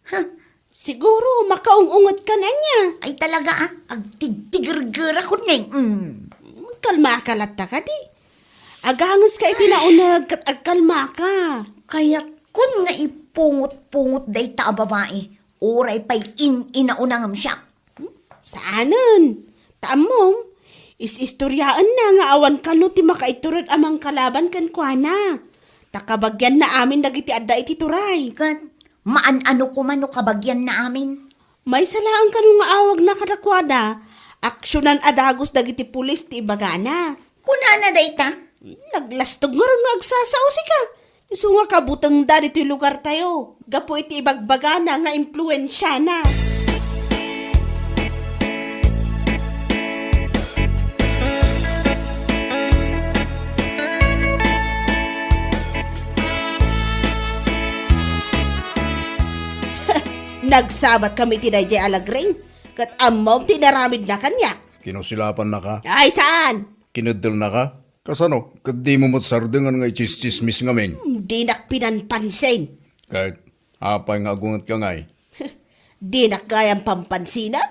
Huh. Siguro, makaung-unget ka na niya. Ay, talaga, ah. Agtigtigergerakon, eh. Mm. Kalma ka latta kadi. Agangeska iti nauneg ket agkalmaka. Kayatkon nga ipungot-pungot dayta a babai. Uray pay in-inauna ngem siak. Saanen. Ta ammom, is-istoriaenna nga awan kano ti makaiturod a mangkalaban kenkuana. Ta kabagianna amin dagiti adda iti turay. Ket maan-ano koma no kabagianna amin? Maysa laeng kano nga awagna kadakuada, aksionan a dagus dagiti pulis ti ibagana. Kunana dayta? Naglastog ngarud nga agsasausika. Isu nga kabutengda ditoy lugartayo, gapu iti ibagbagana nga impluensiana. Nagsabat kami iti daydiay a lagring, ket ammom ti inaramidna kaniak. Kinusilapannaka? Ay, saan? Kineddelnaka? Kasano? Ket dimo met sardengan nga itsistsismis ngamin? Dinak pinanpansin. Ket apay nga agungetka ngay? Dinak gayam pampansinan?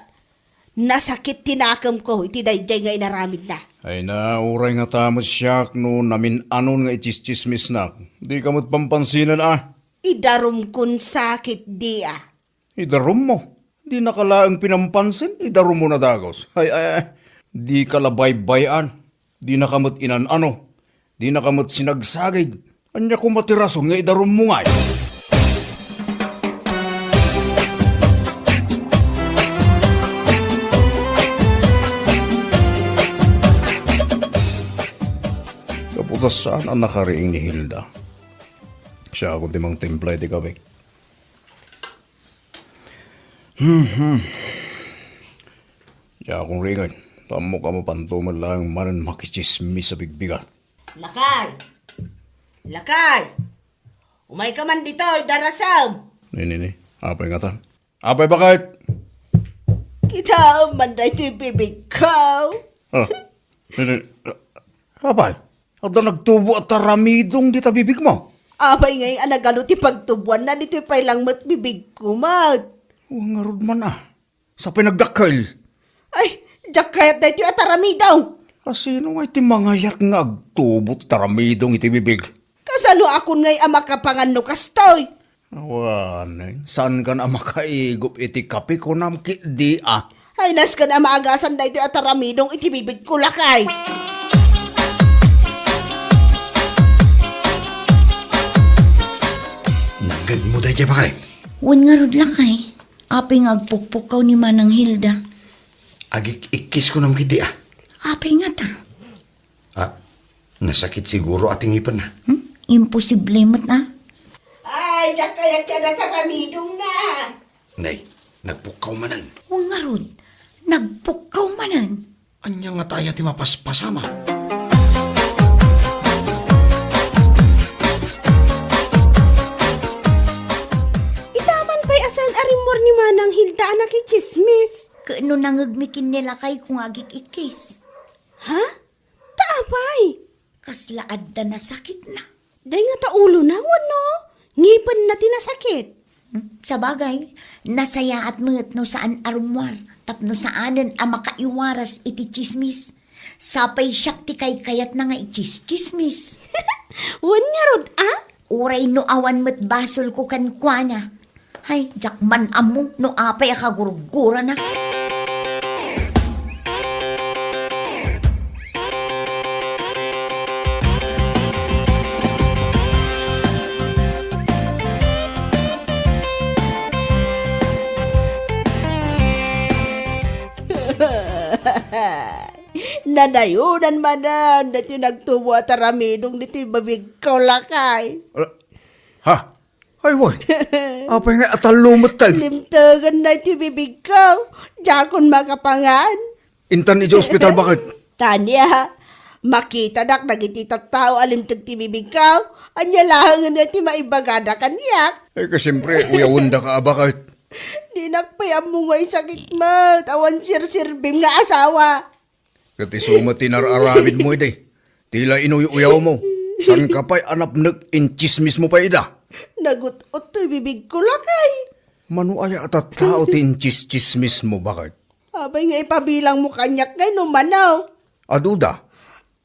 Nasakit ti nakemko iti daydiay nga inaramidna. Ay na, uray ngata met siak no namin-anon nga itsistsismisnak. Dika met pampansinan a. Idarumkon sakit, di a. Idarummo? Dinaka laeng pinampansin, idarummo na dagus. Ay, ay, ay, dika la baybay-an. Dinaka met inan-ano. Dinaka met sinagsagid. Ania koma ti rason nga idarummo ngay? Gapu ta saan a nakariing ni Hilda. Siakon ti mangtimpla iti kape. Hmm, hmm. Diakon ringen. Ammok a mapanto met laeng manen makitsismis a bigbigat. Lakay! Lakay! Umayka man ditoy, darasem! Ni, ni, ni. Apay ngatan? Apay, baket? Kitaem man daytoy bibigko. Ah, ni, ni. Ah, apay? Adda nagtubo a taramidong dita bibigmo? Apay ngay a nagano ti pagtuboanna ditoy pay lang met bibigko met? Wen ngarud man a. Sapay nagdakkel. Ay, diak kayat daytoy a taramidong. Asino ngay ti mangayat nga agtubo ti taramidong iti bibig? Kasano akon ngay a makapangan no kastoy? Awanen, saankan a makaigup iti kape kunam ketdi a? Ay, nasken a maagasan daytoy a taramidong iti bibigko, lakay. Nangngegmo daydiay, baket? Wen ngarud, lakay. Apay nga agpukpukkaw ni Manang Hilda? Agik-ikkis kunam ketdi a? Apay ngata? Ah, nasakit siguro a ti ngipenna. Hmm? Imposible met a. Ay, diak kayat ti adda taramidongna. Nay, nagpukkaw manen. Wen ngarud, nagpukkaw manen. Ania ngata aya ti mapaspasama? Ita man pay a saan a rimmuar ni Manang Hilda a nakitsismis. Ket no nangngegmi ken ni lakayko nga agik-ikkis. Ha? Ta apay? Kasla adda nasakitna. Dayta ulona wenno ngipenna ti nasakit? Hmm, sabagay, nasayaat met no saan a rummuar tapno saanen a makaiwaras iti tsismis. Sapay siak ti kaykayatna nga itsistsismis. Wen ngarud a? Uray no awan met basolko kenkuana. Hay, diak man ammo no apay a kagurgurana. Nanayonan manen daytoy nagtubo a taramidong ditoy bibigko, lakay. Ah, ha? Ay, wen. Apay nga atallo met tayo? Limtegenna iti bibigko. Diakon makapangan. Intan iti ospital, baket? Tania, makitadak dagiti tattao a limteg ti bibigko. Ania laengen ti maibagada kaniak? Ay, ka, siyempre, uyawendaka a, baket? Dinak pay ammo nga isakit met. Awan serserbim nga asawa. Ket isu met ti nar-aramidmo idi. Ti la inuy-uyawmo. Saanka pay a napnek, intsismismo pay ida. Nagut-ot toy bibigko, lakay. Mano aya a tattao ti intsistsismismo, baket? Apay nga ipabilangmo kaniak ngay no mano? Aduda.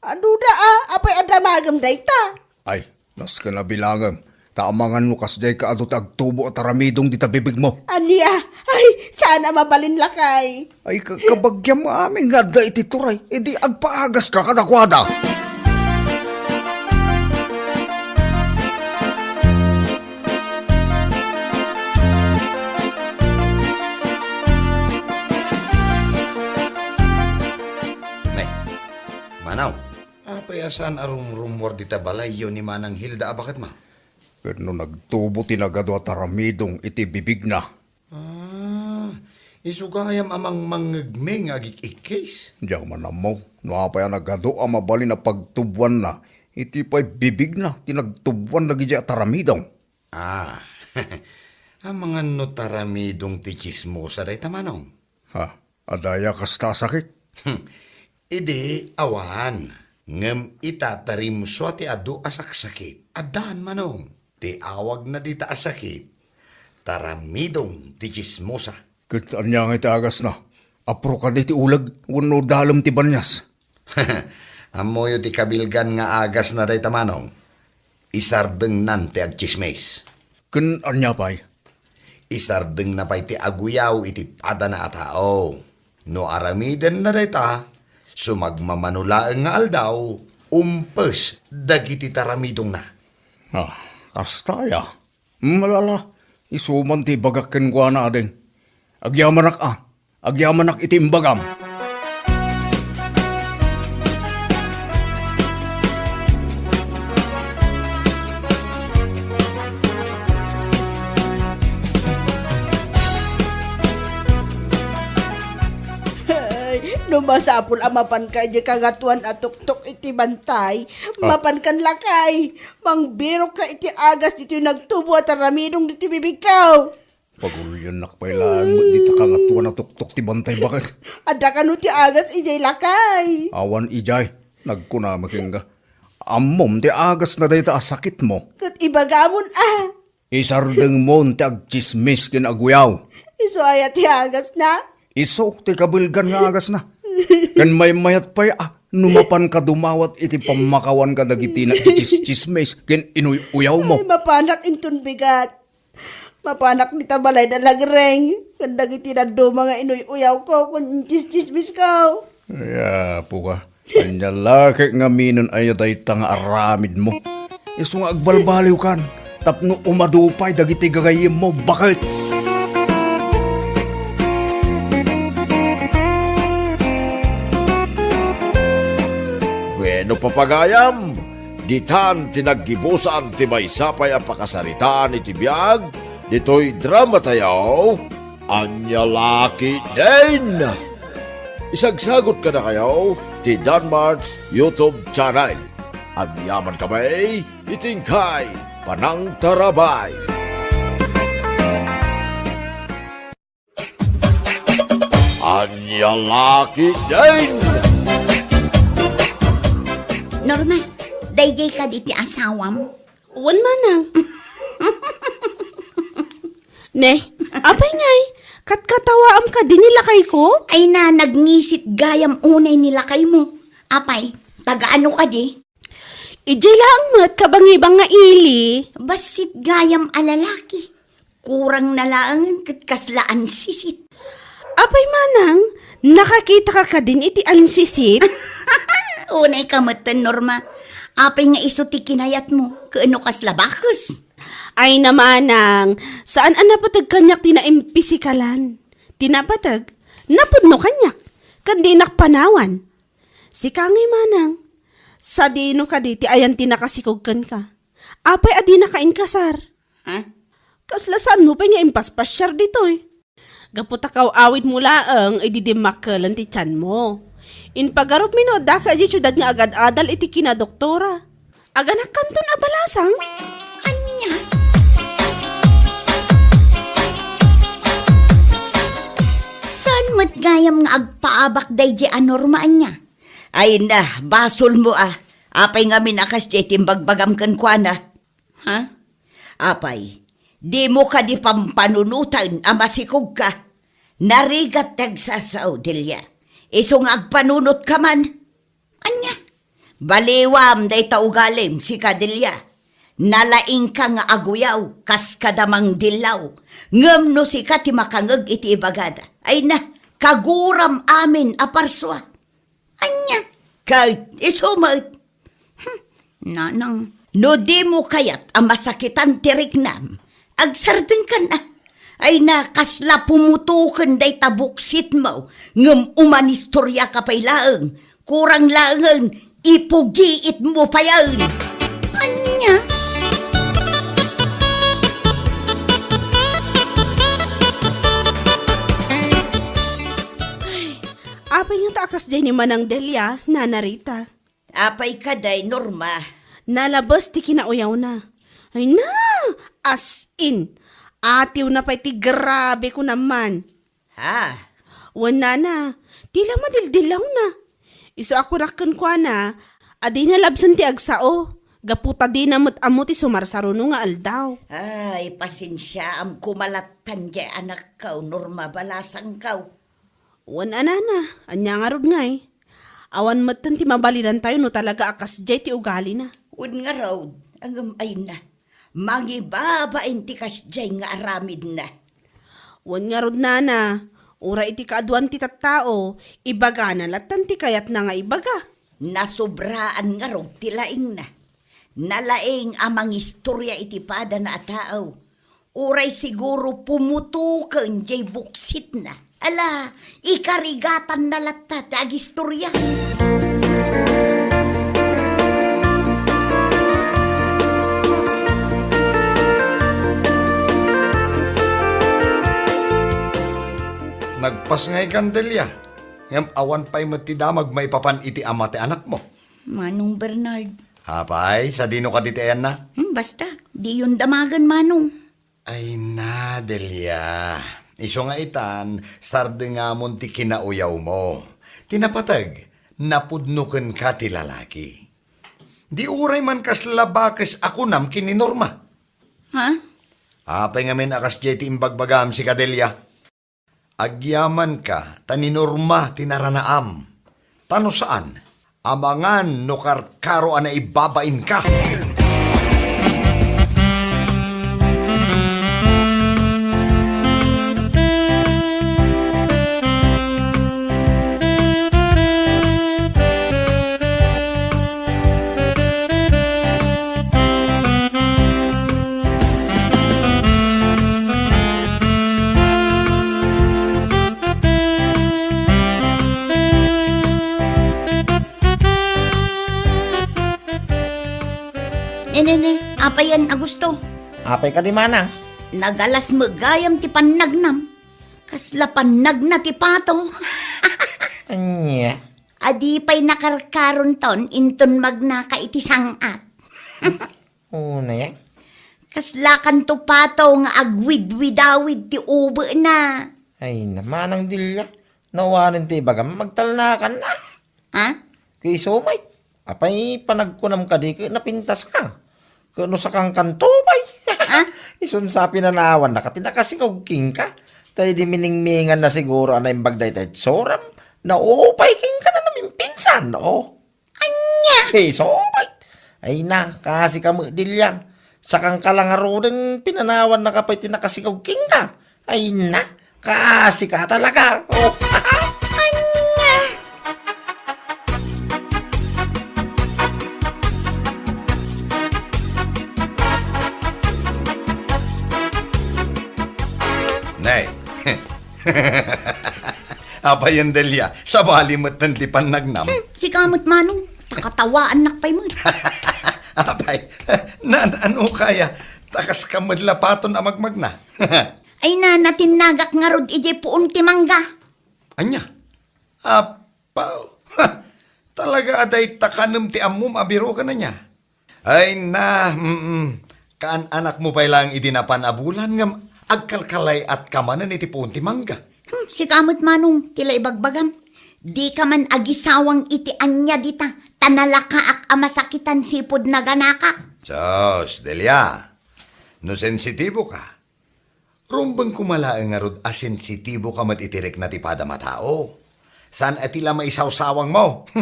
Ano da, a? Apay a damagem dayta? Ay, nasken a bilangem. Ta amangan no kasdiay ka adu ti agtubo a taramidong dita bibigmo. Ania? Ay, saan a mabalin, lakay. Ay, ka-, kabagiam nga amin nga adda iti turay. Idi agpaagaska kadakuada. Ne, Manong, apay a saan a rumrummuar dita balayyo ni Manang Hilda a baketmo? Ket no nagtubo ti nagadu a taramidong iti bibigna. Ah, isu gayam a mangmangngegmi nga agik-ikkis. Diak man ammo no apay a nagadu a mabalin a pagtubuanna iti pay bibigna ti nagtubuan dagiti a taramidong. Ah, amangan no taramidong ti tsismosa dayta, Manong? Ha? Adda aya kasta a sakit? Hmm. Idi awan, ngem ita ta rimsua ti adu a saksakit. Addaan, Manong. Ti awagna dita a sakit, taramidong ti tsismosa. Ket ania ngay ti agasna? Apro kadi ti uleg wenno dalem ti banias? Ammoyo ti kabilgan nga agasna dayta, Manong. Isardengnan ti agtsismis. Ken ania pay? Isardengna pay ti aguyaw iti padana a tao. No aramidenna dayta, sumagmamano laeng nga aldaw, umpes dagiti taramidongna. Ah, kasta aya? Malala, isu man ti ibagak kenkuana, ading. Agyamanak a, agyamanak iti imbagam. Ay, no masapul a mapanka idiay kangatoan a tuktok iti bantay, Ah. mapankan lakay. Mangbirokka iti agas ditoy nagtubo a taramidong ditoy bibigko. Paguliannak pay laeng met dita kangatoan a tuktok ti bantay, baket. Adda kano ti agas idiay, lakay? Awan idiay. Nagkunami kenka. Ammom ti agasna dayta a sakitmo. Ket ibagamon a. Isardengmon ti agtsismis ken aguyaw. Isu aya ti agasna? Isu ti kabilgan nga agasna. Ken maymayat pay a no mapanka dumawat iti pammakawan kadagiti nagtsismis ken inuy-uyawmo. Ay, mapanak inton bigat. Mapanak dita balay da lagreng ken dagiti dadduma nga inuy-uyawko ken intsistsismisko. Ay, apo ka. Ania la ket ngaminen aya dayta nga aramidmo? Isu nga agbalbaliwkan tapno umadu pay dagiti gagayyemmo, baket. Bueno, papagayam, ditan ti naggibusan ti maysa pay a pakasaritaan iti biag ditoy drama tayo. Ania la ketdin? Isagsagot kadakayo ti Danmart's YouTube channel. Agyaman kami iti inkay panangtarabay. Ania la ketdin? Norma, daydiay kadi ti asawam? Wen, manang. Ne, apay ngay, katkatawaam kadi ni lakayko? Ay na, nagngisit gayam unay ni lakaymo. Apay, taga ano kadi? Idiay laeng met kabangibang nga ili. Bassit gayam a lalaki. Kurang na laengen ket kasla ansisit. Apay manang, nakakitaka kadin iti ansisit? Unay ka metten, Norma. Apay nga isu ti kinayatmo, ken no kasla bakes? Ay na manang, saan a napateg kaniak ti naimpisikalan. Ti napateg, napudno kaniak, ken dinak panawan. Sika ngay manang, sadino kadi ti ayan ti nakasikog kenka? Apay a dinaka inkasar? Ha? Kasla saanmo pay nga impaspasiar ditoy? Gapu ta kaw-awidmo laeng idi dimmakkelen ti tianmo. Impagarupmi no addaka idiay siudad nga agad-adal iti kinadoktora. Aganakkanton a balasang? Ania? Saan met gayam nga agpaabak daydiay a Norma, ania? Ay na, basolmo a. Apay ngamin a kasdiay ti imbagbagam kenkuana? Ha? Apay, dimo kadi pampanunoten a masikogka? Narigat ti agsasao, Delia. Isu nga agpanunotka man. Ania? Baliwam dayta ugalim, sika Delia. Nalaingka nga aguyaw, kas kada mangdillaw. Ngem no sika ti makangeg iti ibagada, ay na, kaguram amin a parsua. Ania? Ket isu met. Hmm, nanang, no dimo kayat a masakitan ti riknam, agsardengkan a. Ay na, kasla pumutoken dayta buksitmo, ngem umanistoriaka pay laeng. Kurang laengen, ipugiitmo payen. Ania? Ay, apay ngata a kasdiay ni Manang Delia, Nana Rita? Apay kadi, Norma? Nalabes ti kinauyawna. Ay na, as in, atiwna pay ti grabe ko naman. Ha? Wen, Nana, ti la madildillawna. Isu a kunak kenkuana, a dina labsen ti agsao, gapu ta dina met ammo ti sumarsaruno nga aldaw. Ay, pasensiaam koma lattan diay anakko, Norma, balasangko. Wen a, Nana, ania ngarud ngay? Awan metten ti mabalidantayo no talaga a kasdiay ti ugalina. Wen ngarud, ngem ay na, mangibabain ti kasdiay nga aramidna. Wen ngarud, Nana, uray iti kaaduan ti tattao, ibagana lattan ti kayatna nga ibaga. Nasobraan ngarud ti laingna. Nalaing a mangistoria iti padana a tao. Uray siguro pumutoken diay buksitna. Ala, ikarigatanna latta ti agistoria. Nagpasngaykan, Delia, ngem awan pay met ti damag maipapan iti ama ti anakmo. Manong Bernard. Apay, sadino kadi ti ayanna? Hmm, basta, diyon damagen, Manong. Ay na, Delia. Isu nga itan, sardengamon ti kinauyawmo. Ti napateg, napudno kenka ti lalaki. Di uray man kasla bakes a kunam ken ni Norma. Ha? Apay ngamin a kasdiay ti imbagbagam, sika Delia? Agyamanka ta ni Norma ti naranaam. Ta no saan, amangan no karkaro a naibabainka. Ne, ne, ne, apayen a gusto? Apay kadi, Manang? Nagalas met gayam ti pannagnam. Kasla pannagna ti pato. Ania? Adi pay nakarkaronton inton magnaka iti sang-at. Unay, eh. Kaslakanto pato nga agwidwidawid ti ubena. Ay, na, Manang Delia, no awanen ti ibagam, magtalnakan na. Ha? Kay isu met, apay panagkunam kadi ket napintaska? Ket no sakangkanto pay? Ha? Isun sa pinanawannaka ti nakasikog kenka. Ta idi miningminganna siguro a naimbag dayta itsuram, naupay kenka na namimpinsan, o. Ania? Isu met. Ay na, kaasika met, Delia. Sakangka la ngaruden, pinanawannaka pay ti nakasikog kenka. Ay na, kaasika talaga. O. Ania? Nay. Apayen, Delia, sabali metten ti pannagnam. Hmm, sika met, Manong, ta katawaannak pay met. Apay, na, ano kaya? Ta kaska met la paton a magmagna. Ay na, natinnagak ngarud idiay puon ti mangga. Ania? Apaw. Talaga a dayta kanem ti ammom a biro ken ania? Ay na, mm. Kaan-anakmo pay laeng idi napan a bulan ngem agkalkalay-atka manen iti puon ti mangga. Hmm, sika met, Manong, ti la ibagbagam. Dika man agisawang iti ania dita, ta nalakaak a masakitan sipud naganakak. Sus, Delia, no sensitibo ka, rumbeng koma laeng ngarud a sensitibo ka met iti rikna ti padam a tao. Saan a ti la maisawsawangmo?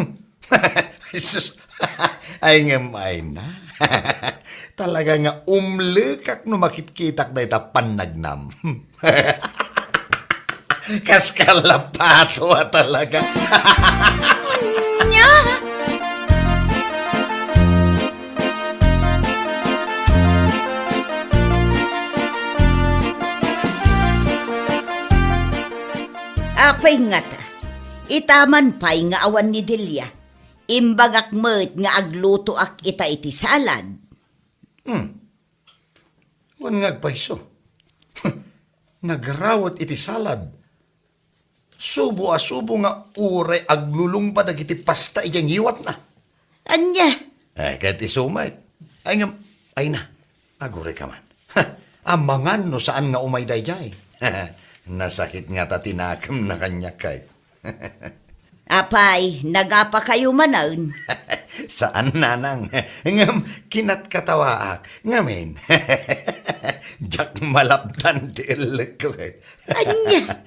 Jesus! Ay ngem, ay na. Talaga nga umlekak no makitkitak dayta pannagnam. Kas kalapato a talaga. Nya? Apay ngata, itaman pay nga awan ni Delia, imbagak met nga aglutoak ita iti salad. Hmm. Wen nga agpayso. Nagrawet iti salad. Subo a subo nga uray aglulungba dagiti pasta idiay ngiwatna. Ania? Eh, ket isu met. Ay ngem, ay na, agurayka man. Amangan no saan nga umay daydiay. Nasakit ngata ti nakemna kaniak, kay. Apay, nagapakayo manen? Saan, nanang. Ngem, kinatkatawaak. Ngamin, diak malabtan ti ellekko, eh. Ania?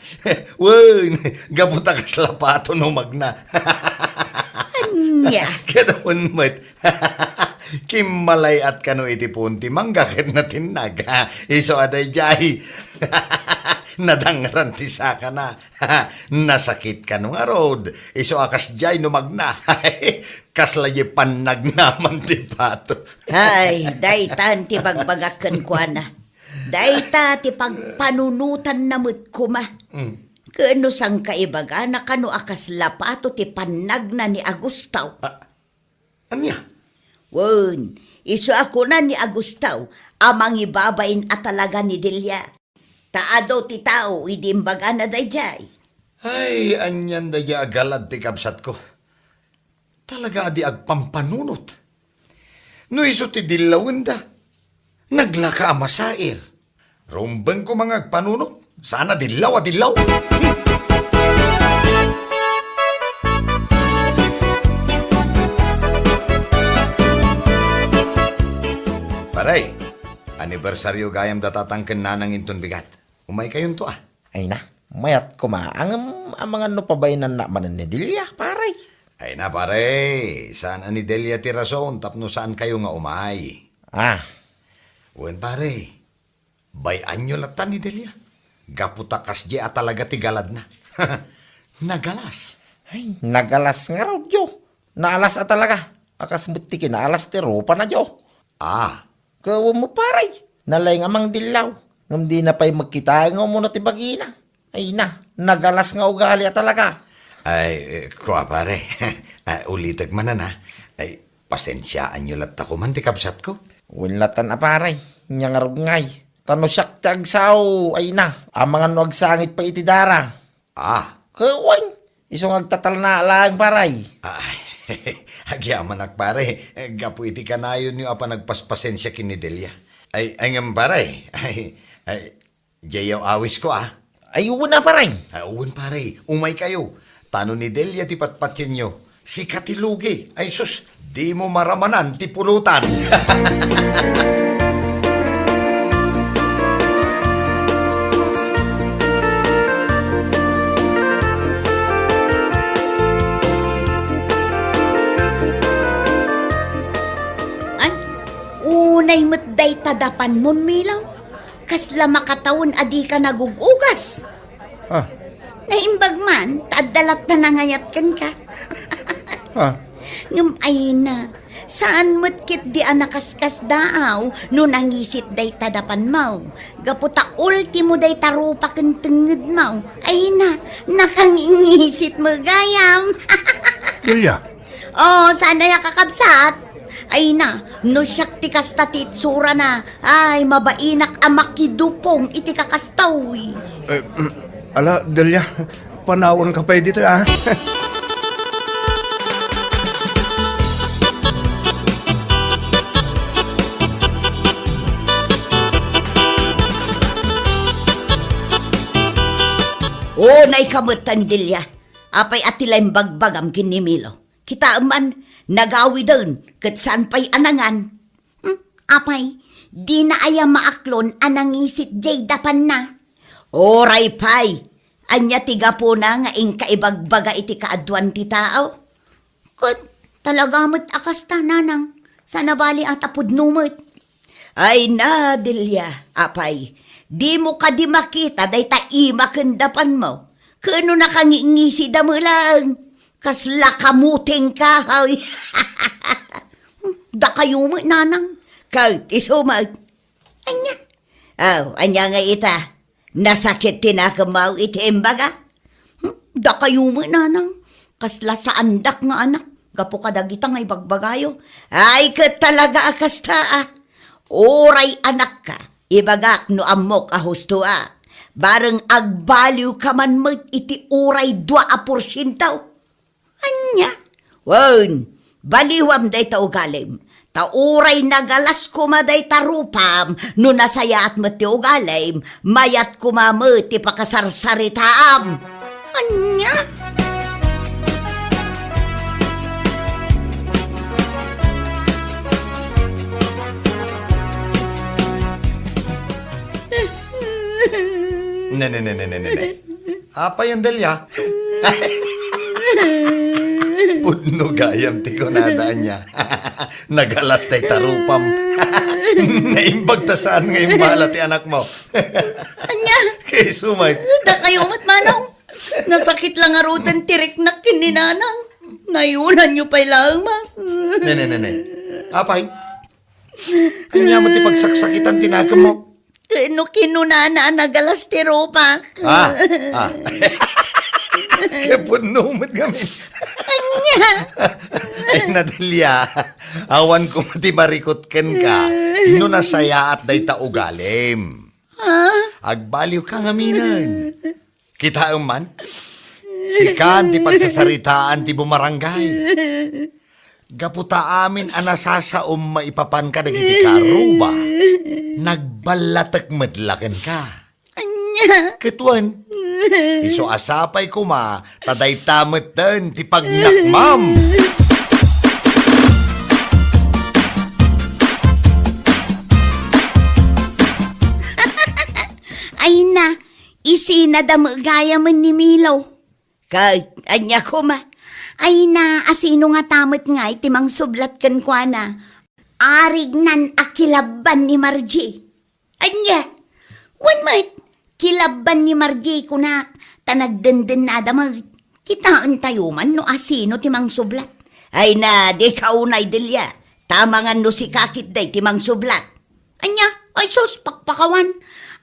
Wen, gapu ta kasla pato no magna. Ania? Kadawen met. Kimmalay-at kano iti puon ti mangga ket natinnag. Isu a daydiay. Nadangran ti sakana. Nasakit kano ngarud. Isu a kasdiay no magna. Kasla diay pannagnaman ti pato. Ay, daytan ti bagbagak kenkuana. Dayta ti pagpanunotanna met koma. Mm. Ken no saan ka ibagana kano a kasla pato ti pannagna ni Agustaw. Ah, ania? Wen, isu a kuna ni Agustaw a mangibabain a talaga ni Delia. Ta adu ti tao idi imbagana daydiay. Ay, anian daydiay a galad ti kabsatko. Talaga a di agpampanunot. No isu ti dillawenda, naglaka a masair. Rumbeng koma nga agpanunot, saan a dillaw a dillaw. Pare, anibersario gayam da tatang ken nanang inton bigat. Umaykayonto, a. Ay na, mayat koma, ngem amangan no pabainannak manen ni Delia, pare. Ay na, pare, saan a ni Delia ti rason tapno saankayo nga umay. Ah. Wen, pare, bay-anyo latta ni Delia. Gapu ta kasdiay a talaga ti galadna. Nagalas. Ay, nagalas ngarud, yo. Naalas a talaga. A kas met ti kinaalas ti rupana, yo. Ah. Ket wen met, pare, nalaing a mangdillaw, ngem dina pay met kitaen nga umuna ti bagina. Ay na, nagalas nga ugali a talaga. Ay, eh, kua, pare. Ah, ulitek manen, a. Ay, pasensiaanyo latta koman ti kabsatko. Wen latan a, pare, nia ngarud ngay. Ta no siak ti agsao, ay na, amangan no agsangit pay iti dara. Ah. Ket wen, isu nga agtatalna laeng, pare. Ay, agyamanak, pare, gapu iti kanayonyo a panagpaspasensia ken ni Delia. Ay, ay ngem, pare, ay, ay, diay awisko, a. Ay, wen a, pare. Ay, wen, pare, umaykayo. Ta no ni Delia ti patpatienyo, sika ti lugi. Ay sus, dimo maramanan ti pulutan. Ay, unay met dayta dapanmon, Milo. Kasla makatawen a dika nagug-ugas. Ah. Naimbag man, ta adda latta nangayat kenka. Ah. Ngem ay na, saan met ketdi a nakaskasdaaw no nangisit dayta dapanmo. Gapu ta ultimo dayta rupa ken tengngedmo. Ay na, nakangingisit met gayam. Delia, Oh, saan aya, kakabsat? Ay na, no siak ti kasta ti itsurana, ay, mabainak a makidupong iti kakastoy. Eh, mm, ala, Delia, panawanka pay ditoy, a. Unayka metten, Delia. Apay a ti la imbagbagam ken ni Milo? Kitaem man, nagawiden, ket saan pay a nangan. Hmm, apay, dina aya maaklon a nangisit diay dapanna? Uray pay, ania ti gapuna nga inka ibagbaga iti kaaduan ti tao? Ket Talaga met a kasta, nanang. Saan a bali a ta pudno met. Ay na, Delia, apay, dimo kadi makita dayta ima ken dapanmo? Ken no nakangingisi da met laeng, kasla kamuteng kahoy. Dakayo met, nanang. Ket isu met. Ania? Aw, ania nga ita? Nasakit ti nakemmo iti imbagak? Hmm, dakayo met, nanang. Kasla saandak nga anak. Gapu kadagita nga ibagbagayo. Ay, ket talaga a kasta, a. Uray anakka, ibagak no ammok a husto, a. Bareng agbaliwka man met iti uray dua a porsiento. Ania? Wen, baliwam dayta ugalim. Ta uray nagalas koma dayta rupam, no nasayaat met ti ugalim, mayat koma met ti pakasarsaritaam. Ania? Ne, ne, ne, ne, ne, ne, ne. Apay, Delia? Pudno gayam ti kunada, ania. Nagalas dayta rupam. Naimbag ta saan nga imbala ti anakmo. Ania? Kayso met. Dakayo met, manong. Nasakit la ngaruden ti riknak ken ni nanang. Nayulanyo pay laeng, ma. Ne, ne, ne, ne. Apay? Ania met ti pagsaksakitan ti nakemmo? Ken no kinunana a nagalas ti rupak. Ah, ah. Kaya pudno met ngamin. Ania? Ay, Delia, awan koma ti marikut kenka. No nasayaat dayta ugalim. Ha? Agbaliwka ngaminen. Kitaem man, sika ti pagsasaritaan ti bumarangay. Gapu ta amin a nasasaom maipapan kadagiti karuba, nagballatek met la kenka. Ania? Ket wen, isu a sapay koma ta dayta metten ti pagnakmam. Ay na, isina da met gayamen ni Milo. Ket ania koma? Ay na, asino ngata met ngay ti mangsublat kenkuana? Arignan a kilabban ni Margie. Ania? Wen met, kilabban ni Margie kunak, ta nagdendennada met. Kitaentayo man no asino ti mangsublat. Ay na, dika unay, Delia. Tamangan no sika ketdi ti mangsublat. Ania? Ay sus, pakpakawan.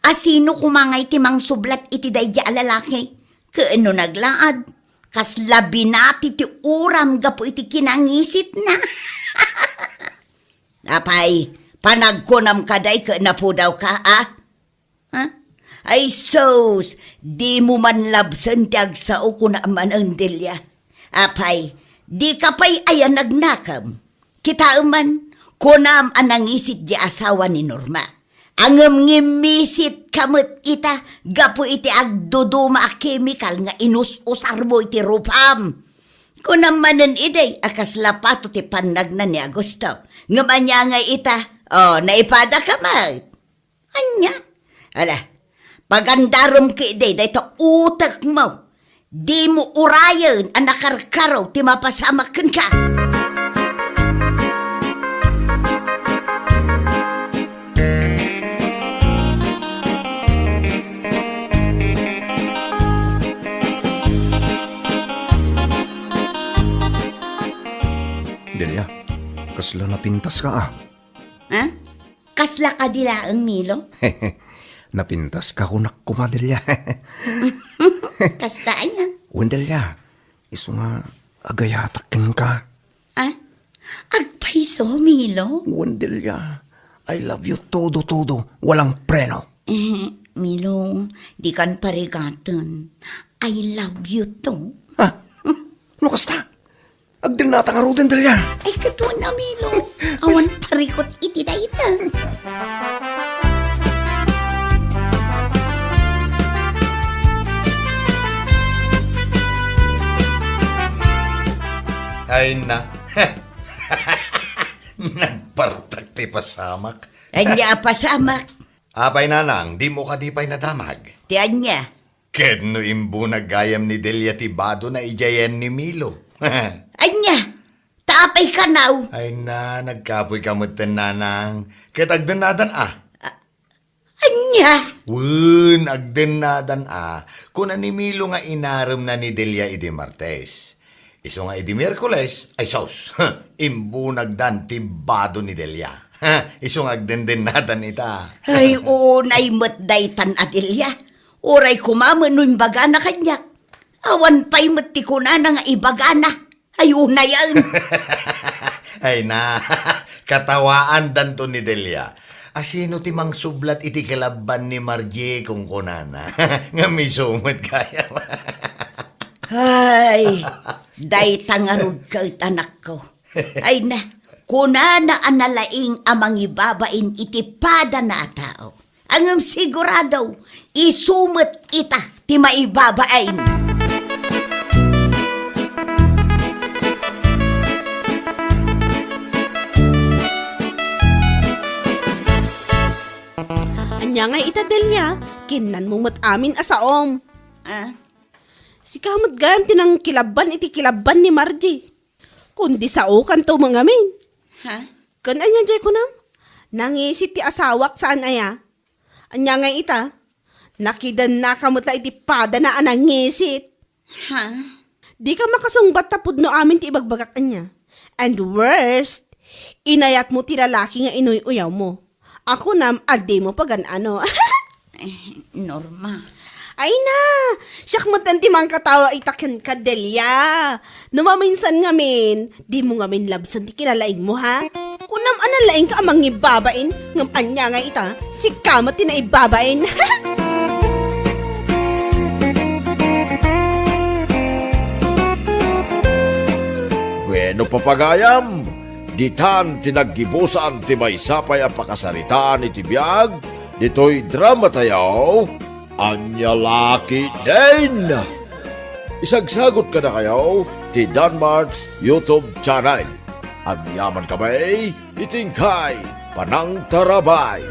Asino koma ngay ti mangsublat iti daydi a lalaki? Ken no naglaad, kasla binati ti uram gapu iti kinangisitna. Apay, panagkunam kadi ket napudawka, a? Ha? Ay sus, dimo man labsen ti agsao, kuna manen, Delia. Apay, dika pay aya nagnakem? Kitaem man, kunam a nangisit di asawa ni Norma. Ngem ngimmisit ka met ita gapu iti agduduma a kemikal nga inus-usarmo iti rupam. Kunam manen idi a kasla pato ti pannagna ni Augusto. Ngem ania nga ita? O, naipada ka met. Ania? Ala, pagandarem ketdi dayta utekmo. Dimo urayen a nakarkaro ti mapasamak kenka. Delia, kasla napintaska, a. Ha? Kasla kadi laeng, Milo? Napintaska kunak koma, Delia. Kasta aya? Wen, Delia. Isu nga agayatak kenka. Ah? Agpayso, Milo? Wen, Delia. I love you todo, todo. Walang preno. Eh, Milo, dikan parigaten. I love you too. Ah? No kasta? Agdennata ngaruden, Delia. Ay, kaduana, Milo. Awan parikut iti dayta. Ay na. Nagpartak ti pasamak. Ania a pasamak? Apay, nanang, dimo kadi pay nadamag? Ti ania? Ket no imbunag gayam ni Delia ti badona idiayen ni Milo. Ania? Ta Ay, kanaw. Ay na, nagkapoy ka metten, nanang. Ket agdennadan a. Ania? Wen, agdennadan a. Kuna ni Milo nga inaremna ni Delia idi Martes. Isu nga idi Miyerkules, ay sus, imbunagdan ti bado ni Delia. Isu nga agdendennadan ita. Ay, unay met daytan a Delia. Uray kumamen no imbagana kaniak. Awan pay met ti kunana nga ibagana. Ay, unayen. Ay na, katawaandanto ni Delia. Asino ti mangsublat iti kilabban ni Margie, kunkunana? Ngem isu met gayam. Ay, dayta ngarud ket, anakko. Ay na, kunana a nalaing a mangibabain iti padana a tao. Ngem sigurado, isu met ita ti maibabain. Ania ngay ita, Delia? Kinnanmo met amin a saom. Ah? Sika met gayam ti nangkilabban iti kilabban ni Margie. Kundi saokanto ngamin. Ha? Ken ania jay kunam? Nangisit ti asawak saan aya? Ania ngay ita? Nakidennaka met la iti padana a nangisit. Ha? Dika makasungbat ta pudno amin ti ibagbagak ania. And worst, inayatmo ti lalaki nga inuy-uyawmo. A kunam a dimo pagan-ano. Eh, Norma. Ay na! Siak metten ti mangkatawa ita kenka, Delia. No maminsan ngamin, dimo ngamin labsen ti kinalaingmo, ha? Kunam a nalaingka a mangibabain, ngem ania ngay ita, sika met ti naibabain. Bueno, papagayam, ditan ti naggibusan ti maysa pay a pakasaritaan iti biag ditoy dramatayo, Ania La Ketdin. Isagsagut kadakayo ti Danmart's YouTube channel. Agyamankami iti inkay panangtarabay.